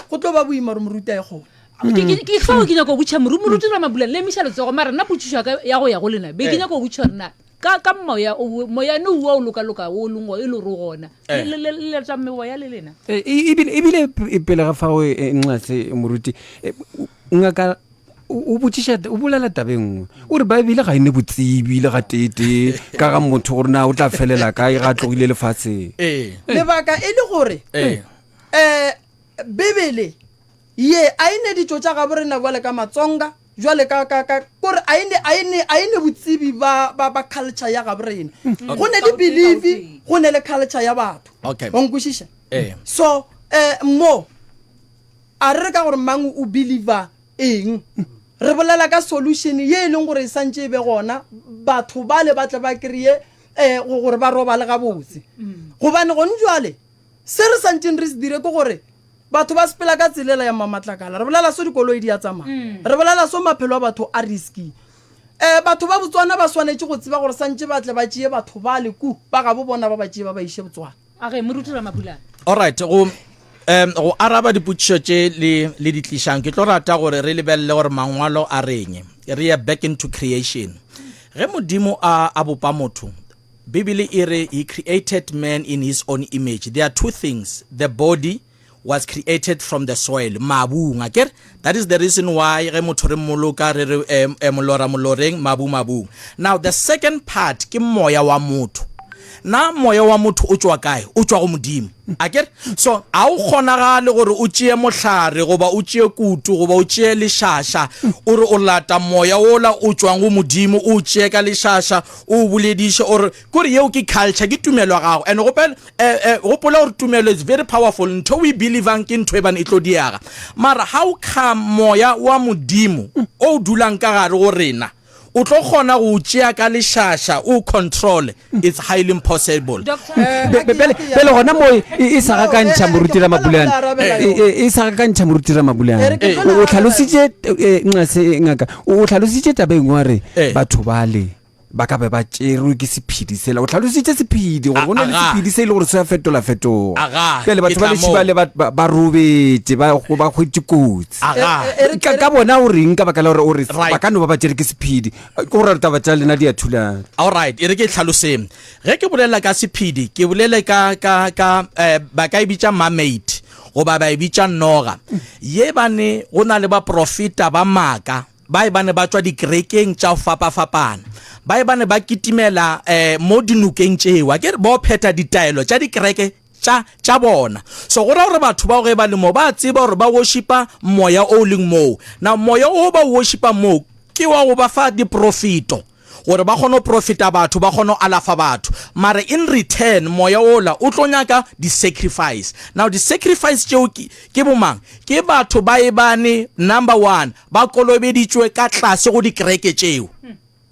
go tlo ba boima gore moruti a e kgone. Ke, ke, ke fao ke nyaka go botšiša moru, moruti Ramabulana, le emiša letsogo, mara nna potšišo ya ka ya go ya go lena, be ke nyaka go botšiša gore na ka, ka moya o, moya ne oa o lokaloka o leng o, e le gore o gona, le, le, le, le leta meoya le lena? E, e, ebile, ebile pele ga fao, e, Nxase, moruti, e, ngaka o botšiša o bolela taba e nngwe o re baebele ga e ne botsebi le gateetee ka ga motho gore na o tla felela kae ga a tlogile lefatsheng. Ee. Lebaka e le gore Ee. um Bibele ye a e ne ditšo tša gabo rena bjale ka Matsonga, bjale ka, ka, ka, kore a e ne, a e ne, a e ne botsebi ba, ba, ba culture ya gabo rena. Go ne le belief, go ne le culture ya batho. Okay. Wa nkwešiša? Ee. So, um mo A re re ka gore mang o believer eng? Re bolela ka solution ye e leng gore e santše e be gona, batho bale ba tle ba kry-e um gore ba robale gabotse. Gobane gone jwale Se re santšeng re se dire ke gore batho ba sepela ka tselela ya mmamatlakala. Re bolela so dikoloi di a tsamaya. Mm. Re bolela so maphelo a batho a risky. Eh, batho ba Botswana ba swanetše go tseba gore santše ba tle ba tšee batho ba le ku ba gabo bona ba ba tšee ba ba iše Botswana. A ge moruti Ramapulana. Alright, go um go araba dipotšišo tše le le di tlišang ke tlo rata gore re lebelele gore mangwalo a reng. Re ye back into creation. Ge Modimo a a bopa motho, Bibele e re he created man in his own image. There are two things, the body was created from the soil, mabung, akere? That is the reason why ge motho re mmoloka re re eh, eh, molora moloreng, mabu mabung. Now the second part ke moya wa motho. Na moya wa motho o tšwa kae? O tšwa go Modimo. Akere? So a o kgonagale gore o tšee mohlare goba o tšee kutu goba o tšee lešaša o re o lata moya wola o tšwang go Modimo o o tšee ka lešaša o o bolediše o re kore yeo ke culture ke tumelo ya gago and gopela eh, eh, gopola gore tumelo is very powerful ntho o e believang ke ntho e bane e tlo diega mara how come moya wa Modimo o dulang ka gare go rena o tlo kgona go o tšea ka lešaša o control it's highly impossible Eh, Bjale gona mo e e sa gakantšha moruti Ramabulana E- e e sa gakantšha moruti Ramabulana O o tlhalositše eh, nxa se ngaka o o tlhalositše taba e nngwe wa re Eh. batho bale ba ka be ba tšerwe ke sephedi sela o tlhalositše sephedi gore go na le Aga. sephedi se e le gore se a fetola fetoga Aga, bjale batho ke ba tla letši moo. bale ba- ba ba robetše ba ba hwetše kotsi Aga. ka ka bona o reng ka baka la gore o re Right. ba ka no ba ba tšere ke sephedi ke gore taba tša lena di a thulana Alright, e re ke e hlaloseng. Ge ke bolela ka sephedi, ke bolele ka, ka, ka, eh, ba ka e bitša mermaid, goba ba e bitša noga. Ye bane go na le baprofeta ba maaka, ba e bane ba tšwa dikerekeng tša go fapafapana, ba e bane ba kitimela, eh, mo dinokeng tšeo, akere, ba o phetha ditaelo tša dikereke tša, tša bona. So go ra gore batho bao ge ba le mo, ba a tseba gore ba worshipa moya o leng moo. Now moya o ba o worshipang moo, ke wa go ba fa diprofeto, gore ba kgone go profeta batho, ba kgone go alafa batho. Mara in return, moya wola o tlo nyaka di-sacrifice. Now di-sacrifice tšeo ke, ke bomang? Ke batho ba ebane, number one, ba kolobeditšwe ka tlase go dikereke tšeo.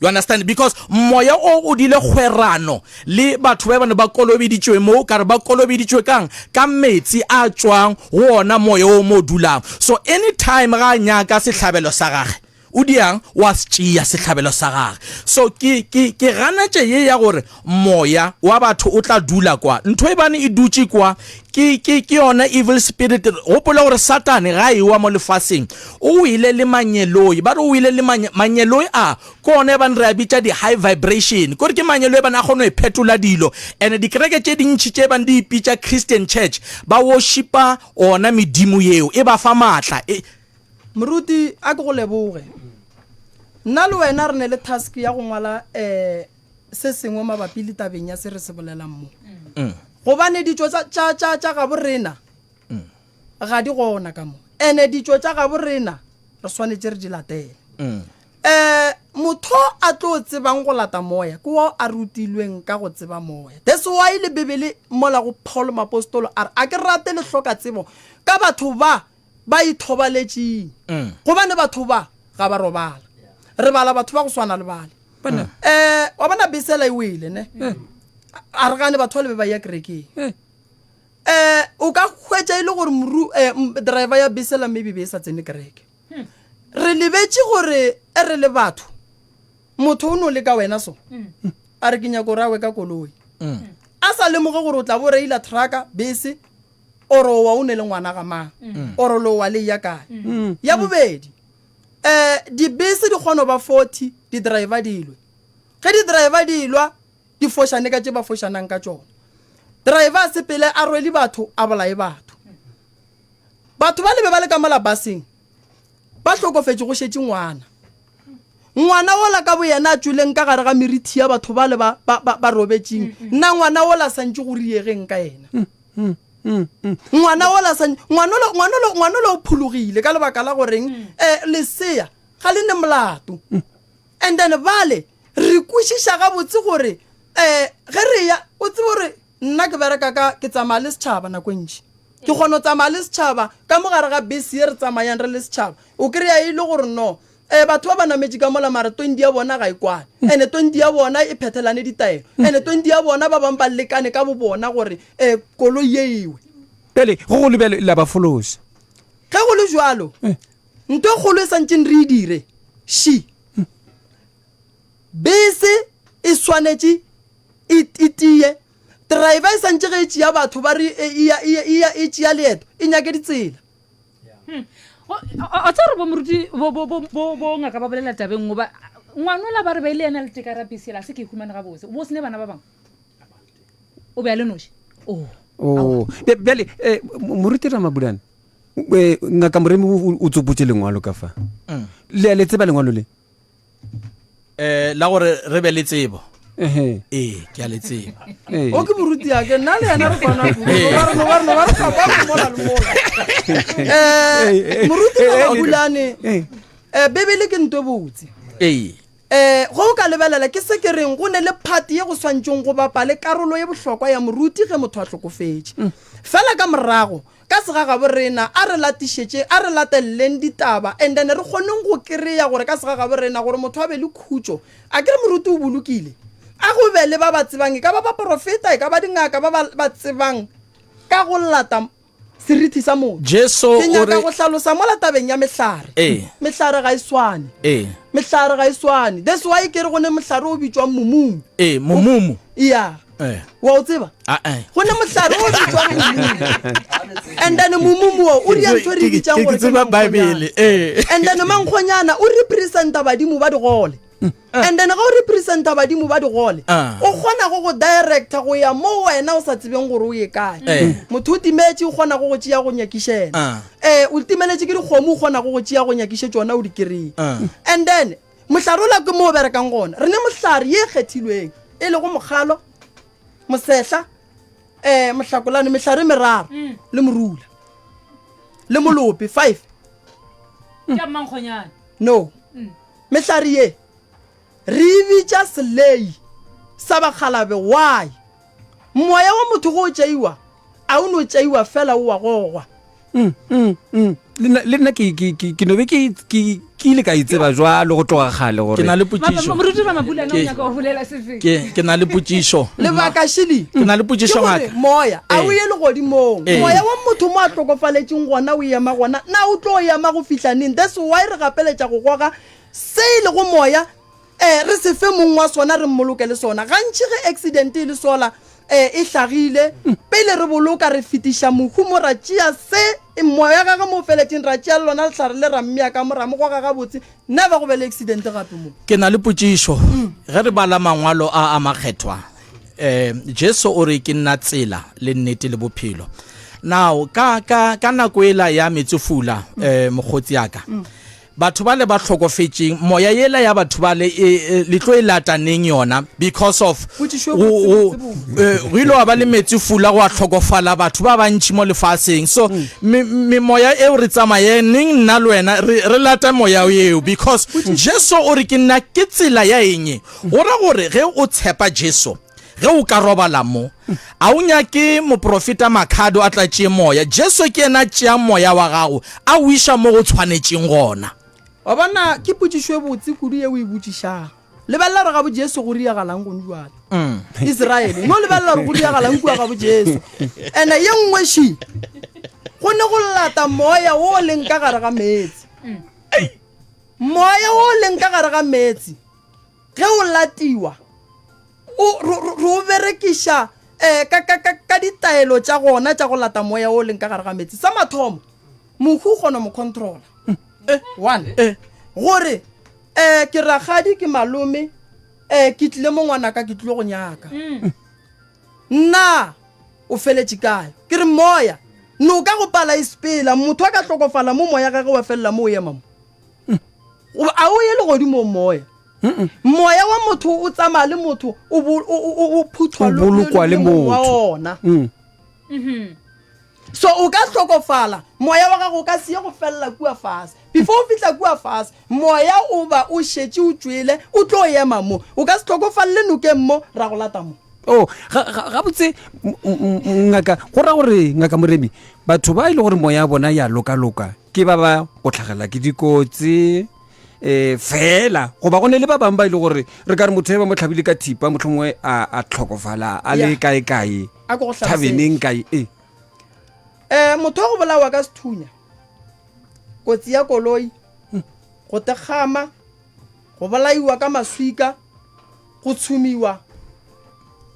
You understand? Because moya o o dile kgwerano le batho ba bane ba kolobeditšwe mo, ka re ba kolobeditšwe kang? Ka metsi a tšwang go ona moya o mo dulang. So anytime ga a nyaka sehlabelo sa gage, o diang? Wa se tšea sehlabelo sa gage. So ke, ke, ke ganetše ye ya gore moya wa batho o tla dula kwa. Ntho e bane e dutše kwa ke, ke, ke yona evil spirit. Gopola gore Satane ga a ewa mo lefaseng, o wele le mangeloi. Ba re o wele le manye, mangeloi a, ke ona e bane re a bitša di high vibration. Kore ke mangeloi e bane a kgona go iphetola dilo. And dikereke tše dintši tše bane di ipitša Christian church, ba worshipa ona medimo yeo, e ba fa maatla. E, Moruti, a ke go leboge. Nna le wena re ne le task ya go ngwala um se sengwe mabapi le tabeng ya se re se bolelang mo. Gobane ditšo tša, tša, tša, tša gabo rena ga di gona ka mo. Ene ditšo tša gabo rena re swanetše re di latele. Um motho a tlo tsebang go lata moya ke wo a rutilweng ka go tseba moya. That's why le Bibele mola go Paul moapostolo a re, a ke rate le hloka tsebo ka batho ba ba ithobaletšeng. Gobane batho ba ga ba robala. Re bala batho ba go swana le bale. Um wa bona bese ela e wele ne a re gane batho ba le be ba ya kerekeng um o ka hwetša e le gore moru um driver ya bese la maybe be e sa tsene kereke re lebetše gore e re le batho motho o no le ka wena so a re ke nyako gore a we ka koloi a sa lemoge gore o tla bo reila trucka bese oro wa o ne le ngwana ga mang oro lo wa le ya kae ya bobedi um dibese di kgona go ba 40 di-driver di lwe ge di-driver di lwa di fošane ka tše ba fošanang ka tšona driver a sepele a rwele batho a bolaye batho batho ba lebe ba le ka mola baseng ba hlokofetše go šetše ngwana ngwana wola ka boyena a tšweleng ka gare ga merithi ya batho ba le ba, ba, ba, ba robetšeng nna ngwana wola santše go riegeng ka yena Ngwana ola sa ngwana ola ngwana ola ngwana ola o phologile ka lebaka la goreng eh lesea ga le ne molato. And then bale re kwešiša gabotse gore eh ge re ya o tsebe gore nna ke bereka ka ke tsamaya le setšhaba nako e ntši. Ke kgona go tsamaya le setšhaba ka mo gare ga bese ye re tsamayang re le setšhaba. O kry-a e le gore no Eh, batho ba ba nametše ka mola mara 20 ya bona ga e kwane ene 20 ya bona e phethelane ditaelo ene 20 ya bona ba bangwe ba lekane ka bo bona gore um koloi ye ewe. Bjale go go le bjale la ba fološa. Ge go le bjalo, nto e kgolo e santšeng re e dire, ši, bese e swanetše e, e tie. Driver e santše ge e tšea batho ba re e, e ya, e, e ya, e tšea leeto, e nyake ditsela. O tseba gore bo moruti bo, bo, bo, bo, bo ngaka ba bolela tabeng goba ngwanola ba re ba ile yena le tekarapisi ela se ke e humane gabotse. O bo o se ne bana ba bangwe? O be a le noši? Oh. Oh. Bjale, eh, moruti Ramabulana, eh, ngaka Moremi o tsopotše lengwalo ka fa. Le a le tseba lengwalo le? Eh, la gore re be le tsebo. Ee, ke a le tseba. O ke moruti ya ke nna le yena re kwana kudu. Ba re no ba re no ba re fapana mola le mola. Eh, moruti Ramabulane, eh, Bibele ke nto e botse. Ee. Ee, ge o ka lebelela, ke se ke reng go ne le phate ye go swantšeng go bapa le karolo ye bohlokwa ya moruti ge motho a hlokofetše. Fela ka morago, ka segagabo rena, a re latišetše, a re lateleleng ditaba, and then re kgoneng go kereya gore ka segagabo rena gore motho a be le khutšo. A ke re moruti o bolokile? A go be le ba ba tsebang, e ka ba baporofeta, e ka ba dingaka, ba ba ba tsebang ka go lata Seriti sa motho. Jesu Ke o nyaka re go hlalosa mola tabeng ya mehlare. Ee. Mehlare ga e swane. Ee. Mehlare ga e swane. That's why ke re go ne mohlare o bitšwang mumumu. Ee, mumumu. Ya. Ee. Wa o tseba? A-e. Go ne mohlare o bitšwang mumumu. And then mumumu wo o dia ntho e re bitsang Ke gore ke tseba mankgonyana. Bible. Ee. And then mankgonyana o representa badimo ba digole. And then ga o representa badimo ba digole, Ah. o kgona go go directa go ya mo wena o sa tsebeng gore o ye kae. Eh. Motho o timetše o kgona go go tšea go nyakišela. Ah. Eh, o timeletše ke dikgomo o kgona go go tšea go nyakiše tšona o di kry-e. Ah. And then mohlare ola ke mo o berekang gona. Re ne mohlare ye e kgethilweng e lego mokgalo, mosehla, eh, mohlakolane, mehlare e meraro le morula le molope five. Ke a mmankgonyane. No. Mehlare ye re e bitša selei sa bakgalabe why? Moya wa motho ge o tšeiwa a o no tšeiwa fela o a gogwa. Mm, mm, mm. Le nna- le nna ke ke- ke- ke no be ke ke- ke ile ka e tseba jwalo go tloga kgale Ke gore na le potšišo. Moruti Ramabulana o Ke- nyaka go bolela se feng? Ke ke na le potšišo. Lebaka šele Ke na le ke potšišo gore ngaka. moya a o Ee. ye legodimong. Ee. Moya wa motho mo a hlokofaletšeng gona o ema gona, na o tlo ema go fihla neng? That's why re gapeletša go goga Se e lego moya, e, re se fe mong wa sona, re mmoloke le sona. Gantši ge accident e le sola, e, e hlagile, pele re boloka, re fetiša mohu mo, ra tšea se, e, moya gagwe mo o feletšeng, ra tšea le lona lehlare le ra mmea ka mo, ra mo goga gabotse, never go be le accident gape mo. Ke na le potšišo. Ge re bala Mangwalo a a Makgethwa, um Jesu o re, Ke nna tsela le nnete le bophelo. Now, ka, ka, ka nako ela ya metsefula, um mokgotsi ya ka, Batho bale ba hlokofetšeng, moya yela ya batho bale e, e, le tlo e lata neng yona? Because of Potšišo e go, go, botse, botse, botse. eh, go ile wa ba le metsi fula gwa hlokofala batho ba bantši mo lefaseng. So me, memoya eo re tsamaye neng nna le wena re, re lata moya eo because Jesu o re ke nna ke tsela ya eng? Go ra gore ge o tshepa Jesu Ge o ka robala mo, a o nyake moprofeta Makhado a tla tšee moya? Jesu ke yena a tšeang moya wa gago a o iša mo go tshwanetšeng gona. Wa bona, ke potšišo e botse kudu ye o e botšišago. Lebelela gore gabo Jesu go riagalang gone bjale. Israele, no lebelela gore go riagalang kua gabo Jesu. Ene ye nngwe še, go ne go lata moya wo o leng ka gare ga meetse. Moya wo o leng ka gare ga meetse, ge o latiwa, O, ro, ro, ro o berekiša eh, ka, ka, ka, ka ditaelo tša gona tša go lata moya o leng ka gare ga meetse. Sa mathomo, mohu o kgona mo controla. Eh, one. Eh. Gore, eh, ke rakgadi, ke malome, eh, ke tlile mo ngwanaka, ke tlile go nyaka. Nna, o feletše kae? Ke re moya, noka go pala e sepela, motho a ka hlokofala mo moya gage wa felela mo o ema mo. Goba a o ye legodimong moya? Moya wa motho o tsamaya le motho, o bo- o- o- o phuthwa O bolokwa le mong wa motho. ona. So o ka hlokofala, moya wa gago o ka se ye go felela kua fase. Before o fihla kua fase, moya o ba o šetše o tšwele, o tlo ema mo. O ka se hlokofalele nokeng mo, ra go lata mo. Oh, ga, ga, gabotse m- m- m- ngaka, go ra gore ngaka Moremi, batho ba e le gore moya ya bona ya lokaloka ke ba ba go tlhagela ke dikotsi um fela goba go ne le ba bangwe ba e le gore re ka re motho e ba mo tlhabile ka thipa mohlomongwe a, a tlhokofala a le Yeah. kae kae A ko go hlalosetse. thabeneng kae e. Um motho wa go bolawa ka sethunya, kotsi ya koloi, go tekgama, go bolaiwa ka maswika, go tshumiwa,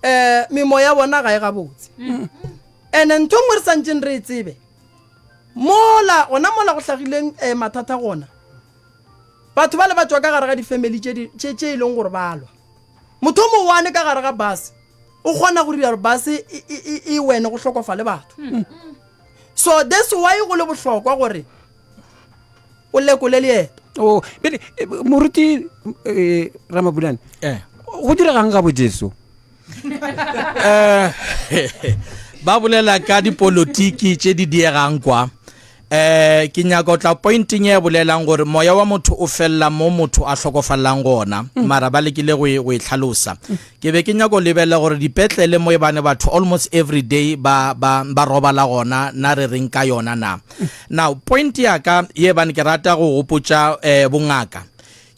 um memoya ya bona ga e gabotse. Ene ntho e nngwe re santseng re e tsebe, mola gona mola go hlagileng um mathata gona, batho ba le ba tšwa ka gare ga di-family tše tše e leng gore ba lwa. Motho o mongwe ka gare ga bus o kgona go dira gore bus e, e, e, e wene go hlokofale batho. So that's why go le bohlokwa gore o lekole leeto. O pele eh, moruti eh, Ramabulane Eh. go diregang ga bo Jesu? Eh, ba bolela ka dipolotiki tše di diegang kwa eh ke nyaka o tla pointing e bolelang gore moya wa motho o fella mo motho a hlokofallang gona mm. mara ba lekile go e, go e hlalosa mm. ke be ke nyaka go lebelela gore dipetlele mo e bane batho almost every day ba ba ba robala gona na re reng ka yona na mm. now point ya ka ye bane ke rata go gopotša eh, bongaka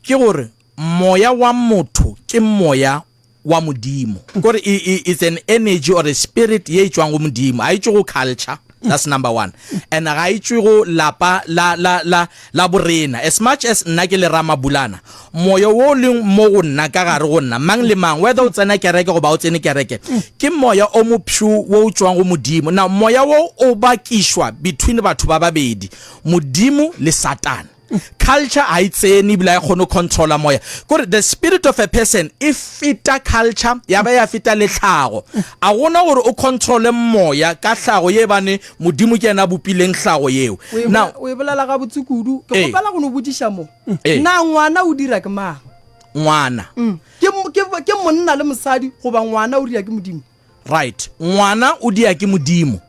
ke gore moya wa motho ke moya wa Modimo. Kore e, e, it's an energy or a spirit ye e tšwang go Modimo. A e tšwe go culture. That's number one. And ga e tšwe go lapa la, la, la, la borena. As much as nna ke le Ramabulana, moyo wo o leng mo go nna, ka gare go nna, mang le mang, whether o tsena kereke goba o tsene kereke, ke moya o mopshu wo o tšwang go Modimo. Now, moya wo o bakišwa between batho ba babedi, Modimo le Satane. Culture ga e tsene ebile ga e kgone go controla moya. Kore the spirit of a person e feta culture ya ba ya feta le tlhago. A gona gore o controle moya ka tlhago ye bane Modimo ke yena a bopileng tlhago yeo. Now O e bolela gabotse kudu. Ke kgopela go no botšiša mo. Na ngwana o dira ke mang? Ngwana. Ke, ke, ke monna le mosadi goba ngwana o dira ke Modimo? Right. Ngwana o dia ke Modimo.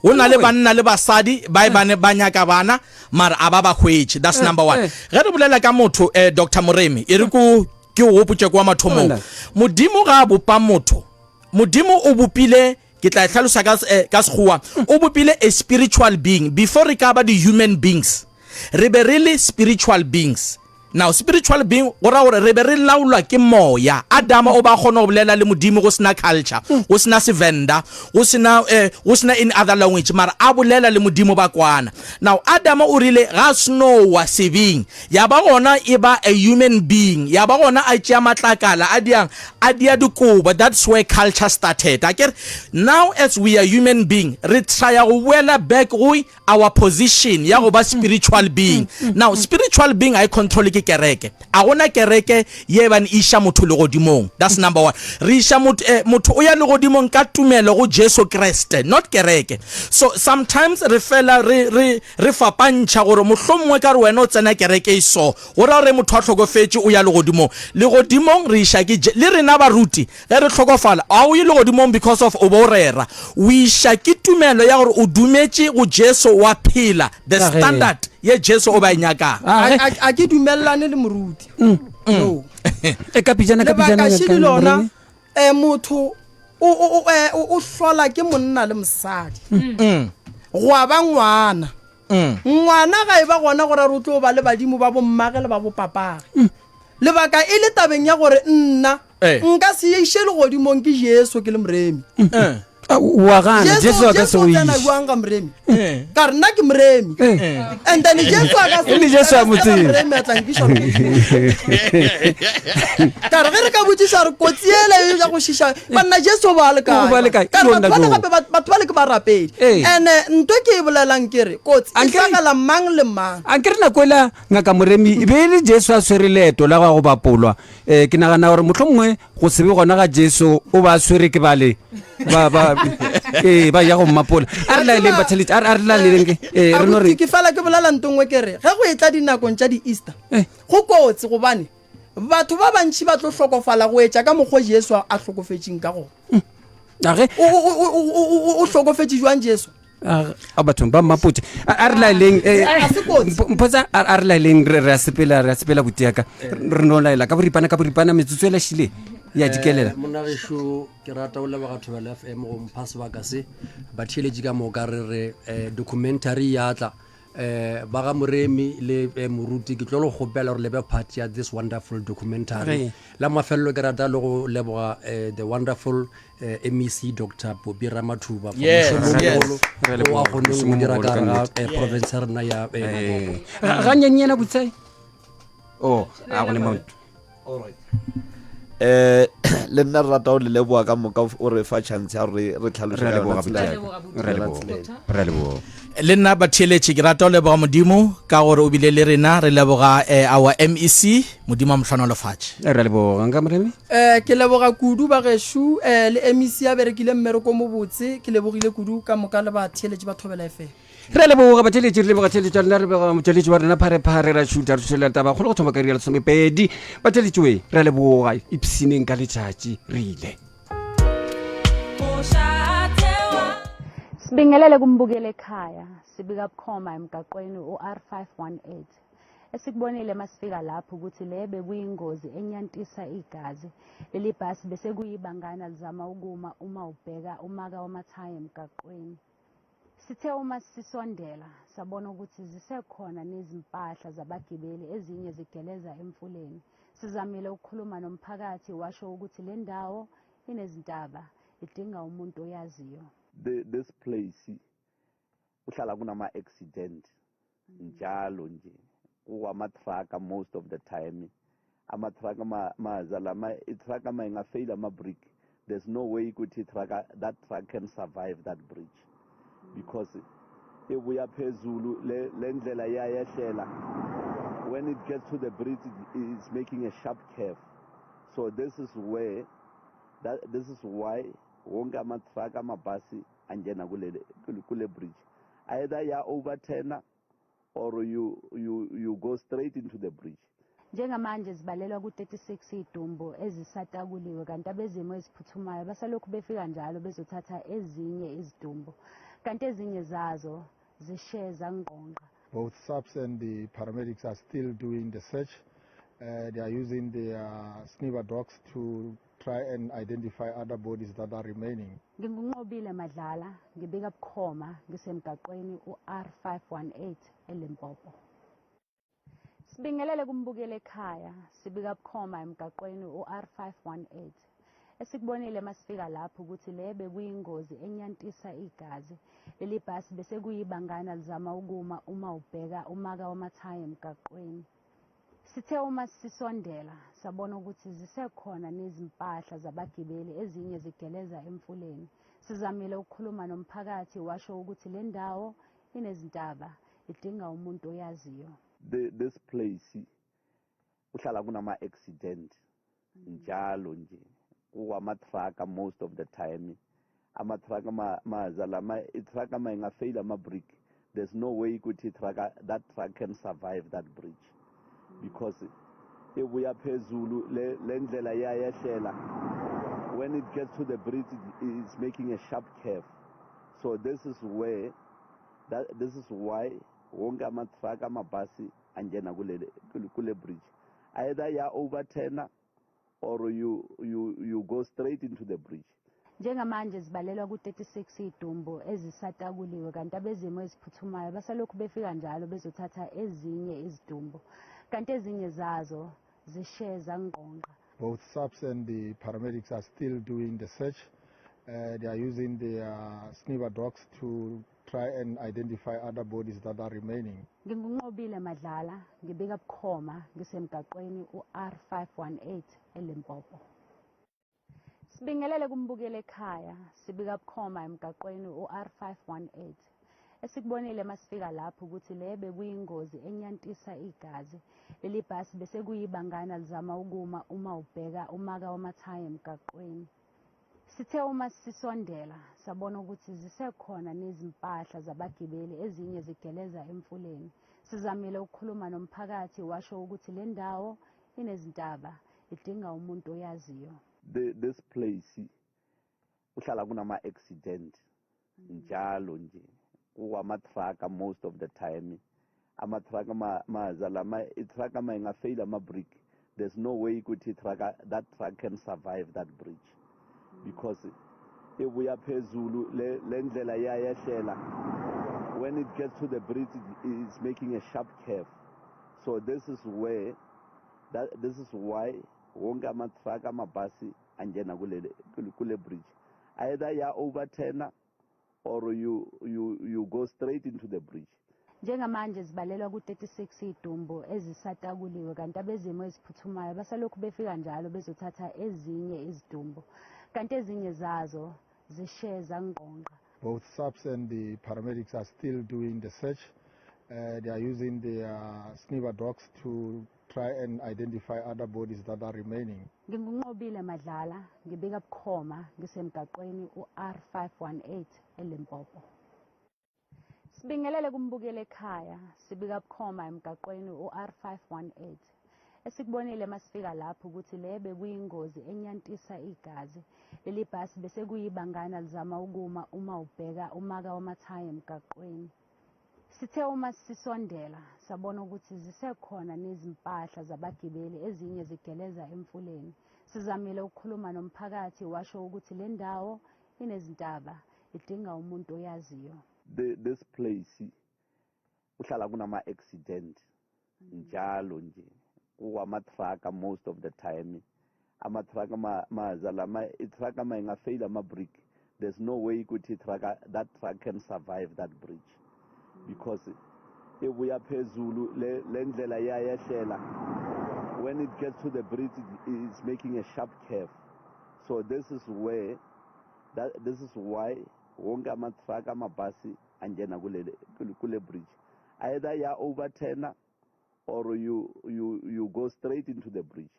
Go na le banna le basadi ba e bane ba nyaka bana mara a ba ba hwetše. That's number one. Ge re bolela ka motho eh, Dr. Moremi, e re ko ke o gopotše kwa mathomong. Modimo ga a bopa motho, Modimo o bopile ke tla e hlalosa ka, eh, ka Sekgowa, o bopile a spiritual being before re ka ba di-human beings. Re be re le spiritual beings. Now, spiritual being go ra gore re be re laolwa ke moya. Adama o ba kgona go bolela le Modimo go sena culture, go sena Sevenda, go sena eh, go sena any other language, mara a bolela le Modimo ba kwana. Now, Adama o rile ga snowa sebeng, ya ba gona e ba a human being, ya ba gona a tšea matlakala a diang, a dia dikobo. That's where culture started. Akere now as we are human being, re trya go boela back go our position ya go ba spiritual being. Now spiritual being ga e control ke kereke. A gona kereke ye bane e iša motho legodimong. That's number one. Re iša motho, eh, motho o ya legodimong ka tumelo go Jesu Kriste, not kereke. So sometimes re fela re, re, re fapantšha gore mohlomongwe ka re wena o tsena kereke e so, go ra gore motho a hlokofetše o ya legodimong. Legodimong re iša ke, le rena baruti Ge re hlokofala, ga o ye legodimong because of o be o rera. O iša ke tumelo ya gore o dumetše go Jesu wa phela, the Ka ge. standard ye Jesu o be a e nyakang. A A, a, a ke dumelelane le moruti. No. E ka pijana ka pijana Lebaka ka šedi lona, Moremi. eh, motho o, o, o, eh, o, o hlola ke monna le mosadi. Gwa ba ngwana. Ngwana ga e ba gona go ra re o tlo ba le badimo ba bommage le ba bopapage. Lebaka e le tabeng ya gore nna Eh. nka se iše legodimong ke Jesu ke le moremi. Eh. Ah, o a gana Jesu a ka se Jesu go o tsena iše. jwang ga moremi? Eh. Ka re nna ke moremi. Eh. And then Jesu a ka se E le Jesu a mo ka se tsebe. moremi a tla nkiša legodimong. Ka re ge re ka botšiša re kotsi ele ya go šiša banna Jesu o ba le kae? O ba le kae? Ka re Ke yona batho ba le joo. gape batho ba le ke barapedi. Ee. And-e nto ke e bolelang ke re kotsi e Ankere- hlagela mang le mang. Ankere nako ela Ngaka Moremi, e be e le Jesu a swere leeto la go ya go bapolwa. E, ke nagana gore mohlomongwe go se be gona ga Jesu o ba swere ke bale ba ba ee ba ya go mmapola. A re laeleng batheletši, a re a re laeleng ke ee re no re Abuti, ke fela ke bolela nto nngwe ke re ge go etla dinakong tša di-Easter Eh. go kotsi gobane batho ba bantši ba tlo hlokofala go etša ka mokgwa Jesu a hlokofetšeng ka gona. a ge O, o, o, o, o, o hlokofetše jwang Jesu? A bathong ba mmapotse a re laeleng eh, A se kotsi. Mpotsa a re laeleng re re a sepela re a sepela botiaka re no laela ka boripana ka boripana metsotso e lašile ya dikelela Eh, monna gešo ke rata go leboga Thobela FM go mpha sebaka se. Batheeletši ka moka re re eh, documentary ya tla. Eh, ba ga Moremi le eh, Moruti ke tlo le kgopela gore le be part ya this wonderful documentary. Re. La mafelelo ke rata le go leboga eh, the wonderful eh, MEC Dr. Popi Ramathuba for Yes, mošomo o yes. mogolo Re o a leboga, kgonneng mošomo go dira mogolo ka ka gare ga nnete. eh, province ya rena ya eh, Limpopo. Ga- ganyannyana botsai o a go ne maoto eh le nna re rata go le leboa ka moka o re fa chance ya gore re tlhaloše Re a ka yona leboga, tsela Botlhaka. ya- Re a leboga. Doctor? Re a leboga. Le nna batheeletši ke rata go leboga Modimo ka gore o bile le rena. Re leboga eh, our MEC, Modimo a mo hlonolofatše. Re a leboga nka Moremi. Eh, ke leboga kudu bagešo eh, le MEC a berekile mmereko o mobotse. Ke lebogile kudu ka moka le batheeletši ba Thobela FM. Re a leboga batheeletši, re leboga theeletšo ya lena, re leboga motšweletši wa rena Pharephare, ra šutha re šutela taba kgolo go thoma ka iri ya lesomepedi. Batheeletši we, re a leboga, ipshineng ka letšatši, re ile. Sibingelele kumbukeli ekhaya, sibika bukhoma emgaqweni u-R518. Esikubonile masifika lapho ukuthi le bekuyingozi enyantisa igazi. Leli bhasi bese kuyibangana lizama ukuma uma ubheka umaka wamathayi emgaqweni. Sithe uma sisondela sabona ukuthi zisekhona nezimpahla zabagibeli ezinye zigeleza emfuleni. Sizamile ukukhuluma nomphakathi washo ukuthi le ndawo inezintaba idinga umuntu oyaziyo. The, this place kuhlala kunama-accident njalo nje kuwama-truck most of the time ama-truck maza lama i-truck ma ingafeyila ama-brick there's no way ukuthi i-truck that truck can survive that bridge because ibuya phezulu le ndlela iyayehlela when it gets to the bridge it, it's making a sharp curve so this is where that, this is why wonke ama-truck amabhasi angena kule kule bridge either ya overturner or you, you, you go straight into the bridge. Njengamanje zibalelwa ku-36 izidumbu ezisatakuliwe kanti abezimo eziphuthumayo basalokhu befika njalo bezothatha ezinye izidumbu kanti ezinye zazo zishe zangqongqa. Both SAPS and the paramedics are still doing the search. Uh, they are using the uh, sniffer dogs to try and identify other bodies that are remaining. NginguNqobile Madlala, ngibika bukhoma ngisemgaqweni u-R518 eLimpopo. Sibingelele kumbukeli ekhaya, sibika bukhoma emgaqweni u-R518. Esikubonile masifika lapho ukuthi le bekuyingozi enyantisa igazi. Leli bhasi bese kuyibangana lizama ukuma uma ubheka umaka wamathayi emgaqweni. Sithe uma sisondela sabona ukuthi zisekhona nezimpahla zabagibeli ezinye zigeleza emfuleni. Sizamile ukukhuluma nomphakathi washo ukuthi le ndawo inezintaba idinga umuntu oyaziyo. The, this place kuhlala kunama-accident njalo nje kuwama-truck most of the time ama-truck maza lama i-truck ma ingafeyila ama-brick there's no way ukuthi i-truck that truck can survive that bridge because ibuya phezulu le le ndlela iyayehlela when it gets to the bridge it, it's making a sharp curve so this is where that, this is why wonke ama-truck amabhasi angena kule kule bridge either ya overturner or you, you, you go straight into the bridge. Njengamanje zibalelwa ku-36 izidumbu ezisatakuliwe kanti abezimo eziphuthumayo basalokhu befika njalo bezothatha ezinye izidumbu kanti ezinye zazo zishe zangqongqa. Both SAPS and the paramedics are still doing the search. Uh, they are using the uh, sniffer dogs to try and identify other bodies that are remaining. NginguNqobile Madlala, ngibika bukhoma ngisemgaqweni u-R518 eLimpopo. Sibingelele kumbukeli ekhaya, sibika bukhoma emgaqweni u-R518. Esikubonile masifika lapho ukuthi le bekuyingozi enyantisa igazi. Leli bhasi bese kuyibangana lizama ukuma uma ubheka umaka wamathayi emgaqweni. Sithe uma sisondela sabona ukuthi zisekhona nezimpahla zabagibeli ezinye zigeleza emfuleni. Sizamile ukukhuluma nomphakathi washo ukuthi le ndawo inezintaba idinga umuntu oyaziyo. The, this place kuhlala kunama-accident njalo nje kuwama-truck most of the time ama-truck maza lama i-truck ma ingafeyila ama-brick there's no way ukuthi i-truck that truck can survive that bridge because ibuya phezulu le, le ndlela iyayehlela. When it gets to the bridge, it's making a sharp curve. So this is where, that, this is why wonke ama-truck amabhasi angena kule, kule bridge. Either ya overturner or you, you, you go straight into the bridge. Njengamanje zibalelwa ku-36 izidumbu ezisatakuliwe kanti abezimo eziphuthumayo basalokhu befika njalo bezothatha ezinye izidumbu kanti ezinye zazo zishe zangqongqa. Both SAPS and the paramedics are still doing the search. Uh, they are using the uh, sniffer dogs to try and identify other bodies that are remaining. NginguNqobile Madlala, ngibika bukhoma ngisemgaqweni u-R518 eLimpopo. Sibingelele kumbukeli ekhaya, sibika bukhoma emgaqweni u-R518. Esikubonile masifika lapho ukuthi le bekuyingozi enyantisa igazi. Leli bhasi bese kuyibangana lizama ukuma uma ubheka umaka wamathayi emgaqweni. Sithe uma sisondela sabona ukuthi zisekhona nezimpahla zabagibeli ezinye zigeleza emfuleni. Sizamile ukukhuluma nomphakathi washo ukuthi le ndawo inezintaba idinga umuntu oyaziyo. The, this place kuhlala kunama-accident njalo nje kuwama-truck most of the time ama-truck maza lama i-truck ma ingafeyila ama-brick there's no way ukuthi truck that truck can survive that bridge because ibuya phezulu le ndlela iyayehlela when it gets to the bridge it's making a sharp curve so this is where that, this is why wonke ama-truck amabhasi angena kule kule bridge either ya overturner or you, you, you go straight into the bridge.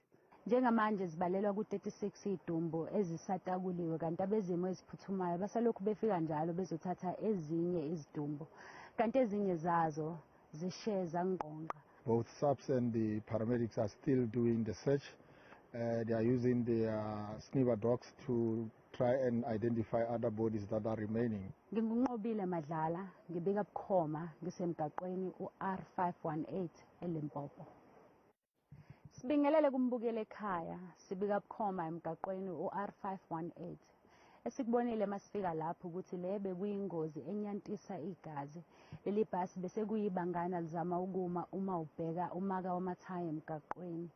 Njengamanje zibalelwa ku-36 izidumbu ezisatakuliwe kanti abezimo eziphuthumayo basalokhu befika njalo bezothatha ezinye izidumbu kanti ezinye zazo zishe zangqongqa. Both SAPS and the paramedics are still doing the search. Uh, they are using the uh, sniffer dogs to try and identify other bodies that are remaining. NginguNqobile Madlala, ngibika bukhoma ngisemgaqweni u-R518 eLimpopo. Sibingelele kumbukeli ekhaya, sibika bukhoma emgaqweni u-R518. Esikubonile masifika lapho ukuthi le bekuyingozi enyantisa igazi. Leli bhasi bese kuyibangana lizama ukuma uma ubheka umaka wamathayi emgaqweni.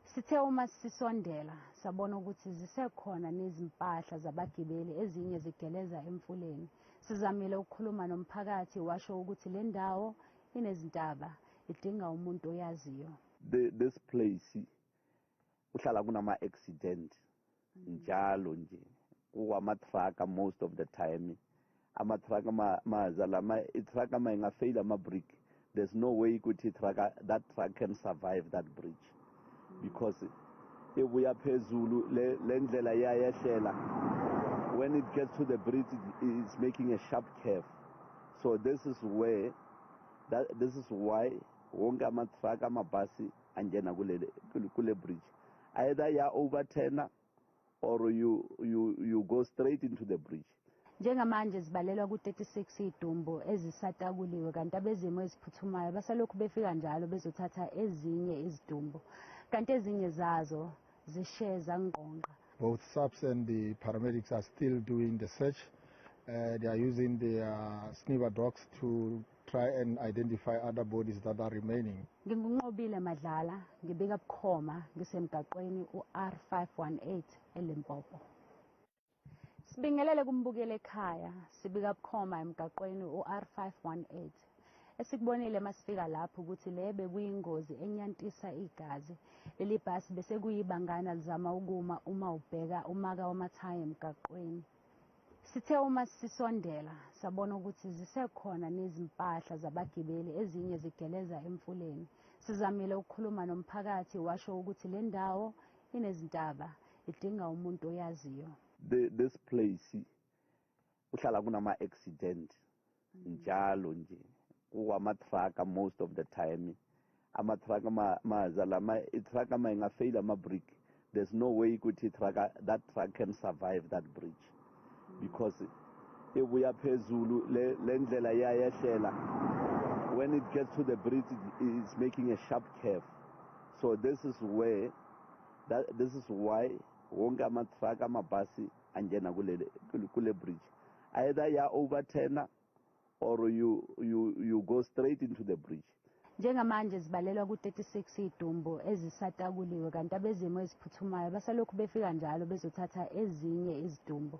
Sithe uma sisondela sabona ukuthi zisekhona nezimpahla zabagibeli ezinye zigeleza emfuleni. Sizamile ukukhuluma nomphakathi washo ukuthi le ndawo inezintaba idinga umuntu oyaziyo. The, this place kuhlala kunama-accident njalo nje kuwama-truck most of the time ama-truck maza lama i-truck ma ingafeyila ama-brick there's no way ukuthi truck that truck can survive that bridge because ibuya phezulu le ndlela iyayehlela when it gets to the bridge it's making a sharp curve so this is where that, this is why wonke ama-truck amabhasi angena kule kule bridge either ya overturner or you, you, you go straight into the bridge. Njengamanje zibalelwa ku-36 izidumbu ezisatakuliwe kanti abezimo eziphuthumayo basalokhu befika njalo bezothatha ezinye izidumbu kanti ezinye zazo zishe zangqongqa. Both SAPS and the paramedics are still doing the search. Uh, they are using the uh, sniffer dogs to try and identify other bodies that are remaining. NginguNqobile Madlala, ngibika bukhoma ngisemgaqweni u-R518 eLimpopo. Sibingelele kumbukeli ekhaya, sibika bukhoma emgaqweni u-R518. Esikubonile masifika lapho ukuthi le bekuyingozi enyantisa igazi. Leli bhasi bese kuyibangana lizama ukuma uma ubheka umaka wamathayi emgaqweni. Sithe uma sisondela sabona ukuthi zisekhona nezimpahla zabagibeli ezinye zigeleza emfuleni. Sizamile ukukhuluma nomphakathi washo ukuthi le ndawo inezintaba idinga umuntu oyaziyo. The, this place kuhlala kunama-accident njalo nje kuwama-truck most of the time ama-truck maza lama i-truck ma ingafeyila ama-brick there's no way ukuthi truck that truck can survive that bridge because ibuya phezulu le ndlela iyayehlela when it gets to the bridge it's making a sharp curve so this is where that, this is why wonke ama-truck amabhasi angena kule kule bridge either ya overturner. or you, you, you go straight into the bridge. Njengamanje zibalelwa ku-36 izidumbu ezisatakuliwe kanti abezimo eziphuthumayo basalokhu befika njalo bezothatha ezinye izidumbu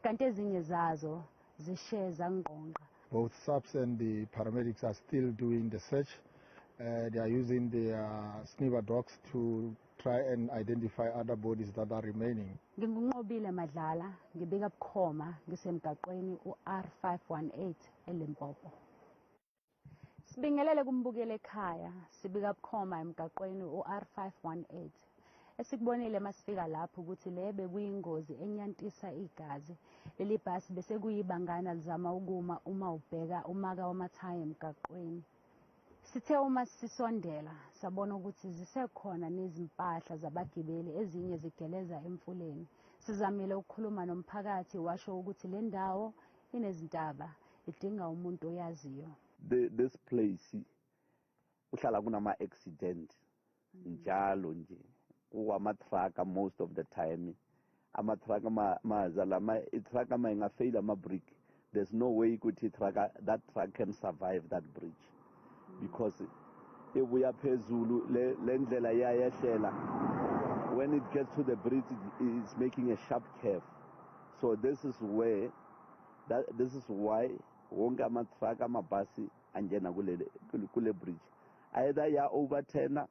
kanti ezinye zazo zishe zangqongqa. Both SAPS and the paramedics are still doing the search. Uh, they are using the uh, sniffer dogs to try and identify other bodies that are remaining. NginguNqobile Madlala, ngibika bukhoma ngisemgaqweni u-R518 eLimpopo. Sibingelele kumbukeli ekhaya, sibika bukhoma emgaqweni u-R518. Esikubonile masifika lapho ukuthi le bekuyingozi enyantisa igazi. Leli bhasi bese kuyibangana lizama ukuma uma ubheka umaka wamathayi emgaqweni. Sithe uma sisondela sabona ukuthi zisekhona nezimpahla zabagibeli ezinye zigeleza emfuleni. Sizamile ukukhuluma nomphakathi washo ukuthi le ndawo inezintaba idinga umuntu oyaziyo. The, this place kuhlala kunama-accident njalo nje kuwama-truck most of the time ama-truck maza lama i-truck ma ingafeyila ama-brick there's no way ukuthi i-truck that truck can survive that bridge because ibuya phezulu le ndlela iyayehlela when it gets to the bridge it's making a sharp curve so this is where that, this is why wonke ama-truck amabhasi angena kule kule bridge either ya overturner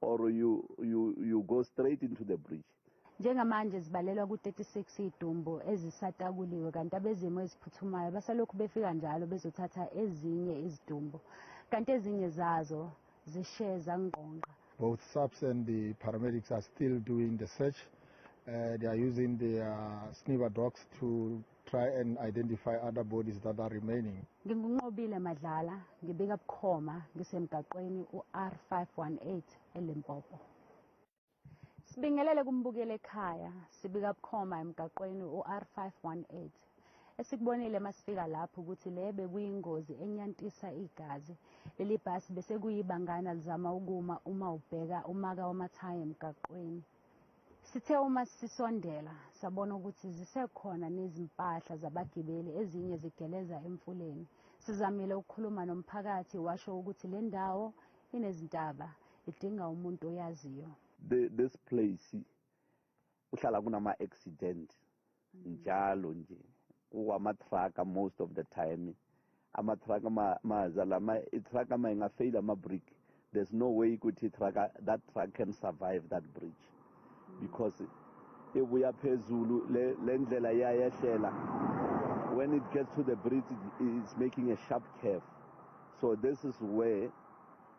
or you, you, you go straight into the bridge. Njengamanje zibalelwa ku-36 izidumbu ezisatakuliwe kanti abezimo eziphuthumayo basalokhu befika njalo bezothatha ezinye izidumbu kanti ezinye zazo zishe zangqongqa. Both SAPS and the paramedics are still doing the search. Uh, they are using the uh, sniffer dogs to try and identify other bodies that are remaining. NginguNqobile Madlala, ngibika bukhoma ngisemgaqweni u-R518 eLimpopo. Sibingelele kumbukeli ekhaya, sibika bukhoma emgaqweni u-R518. Esikubonile masifika lapho ukuthi le bekuyingozi enyantisa igazi. Leli bhasi bese kuyibangana lizama ukuma uma ubheka umaka wamathayi emgaqweni. Sithe uma sisondela sabona ukuthi zisekhona nezimpahla zabagibeli ezinye zigeleza emfuleni. Sizamile ukukhuluma nomphakathi washo ukuthi le ndawo inezintaba idinga umuntu oyaziyo. The, this place kuhlala kunama-accident njalo nje kuwama-truck most of the time ama-truck maza lama i-truck ma ingafeyila ama-brick there's no way ukuthi i-truck that truck can survive that bridge because ibuya phezulu le ndlela iyayehlela when it gets to the bridge it's making a sharp curve so this is where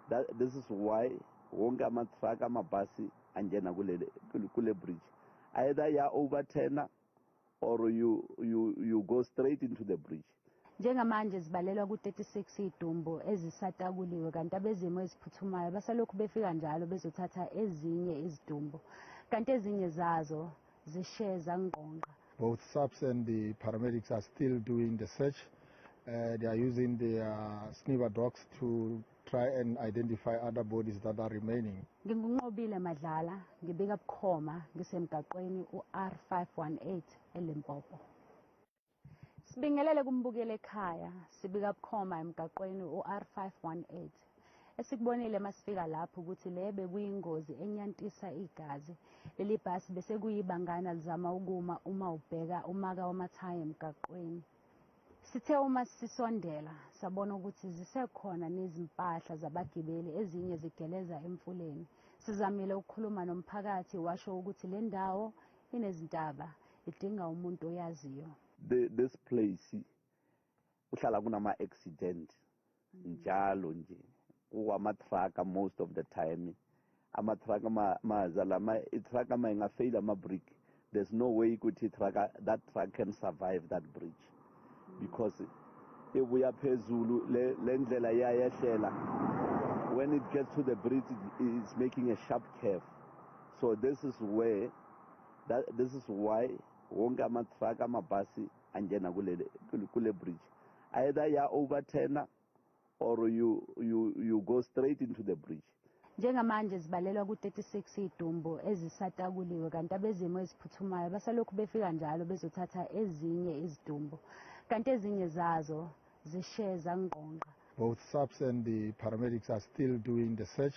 that, this is why wonke ama-truck amabhasi angena kule kule bridge either ya overturner or you, you, you go straight into the bridge. Njengamanje zibalelwa ku-36 izidumbu ezisatakuliwe kanti abezimo eziphuthumayo basalokhu befika njalo bezothatha ezinye izidumbu kanti ezinye zazo zishe zangqongqa. Both SAPS and the paramedics are still doing the search. Uh, they are using the uh, sniffer dogs to try and identify other bodies that are remaining. NginguNqobile Madlala, ngibika bukhoma ngisemgaqweni u-R518 eLimpopo. Sibingelele kumbukeli ekhaya, sibika bukhoma emgaqweni u-R518. Esikubonile masifika lapho ukuthi le bekuyingozi enyantisa igazi. Leli bhasi bese kuyibangana lizama ukuma uma ubheka umaka wamathayi emgaqweni. Sithe uma sisondela sabona ukuthi zisekhona nezimpahla zabagibeli ezinye zigeleza emfuleni. Sizamile ukukhuluma nomphakathi washo ukuthi le ndawo inezintaba idinga umuntu oyaziyo. The, this place kuhlala kunama-accident njalo nje kuwama-truck most of the time ama-truck maza lama i-truck ma ingafeyila ama-brick there's no way ukuthi i-truck that truck can survive that bridge because ibuya phezulu le ndlela iyayehlela when it gets to the bridge it's making a sharp curve so this is where that, this is why wonke ama-truck amabhasi angena kule kule bridge either ya overturner or you, you, you go straight into the bridge. Njengamanje zibalelwa ku-36 izidumbu ezisatakuliwe kanti abezimo eziphuthumayo basalokhu befika njalo bezothatha ezinye izidumbu kanti ezinye zazo Zishe zangqongqa. Both SAPS and the paramedics are still doing the search.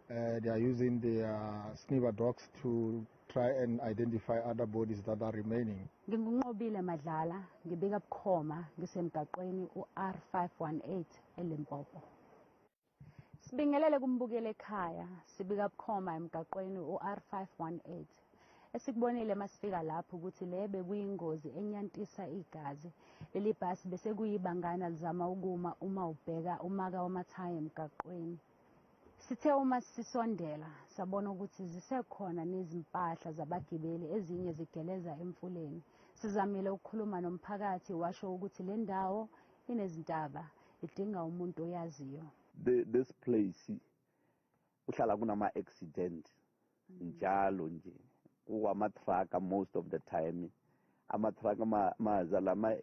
Uh, they are using the uh, sniffer dogs to try and identify other bodies that are remaining. NginguNqobile Madlala, ngibika bukhoma ngisemgaqweni u-R518 eLimpopo. Sibingelele kumbukeli ekhaya, sibika bukhoma emgaqweni u-R518. Esikubonile masifika lapho ukuthi le bekuyingozi enyantisa igazi. Leli bhasi bese kuyibangana lizama ukuma uma ubheka umaka wamathayi emgaqweni. Sithe uma sisondela sabona ukuthi zisekhona nezimpahla zabagibeli ezinye zigeleza emfuleni. Sizamile ukukhuluma nomphakathi washo ukuthi le ndawo inezintaba idinga umuntu oyaziyo. The, this place kuhlala kunama-accident njalo nje kukwama-truck most of the time ama-truck maza lama.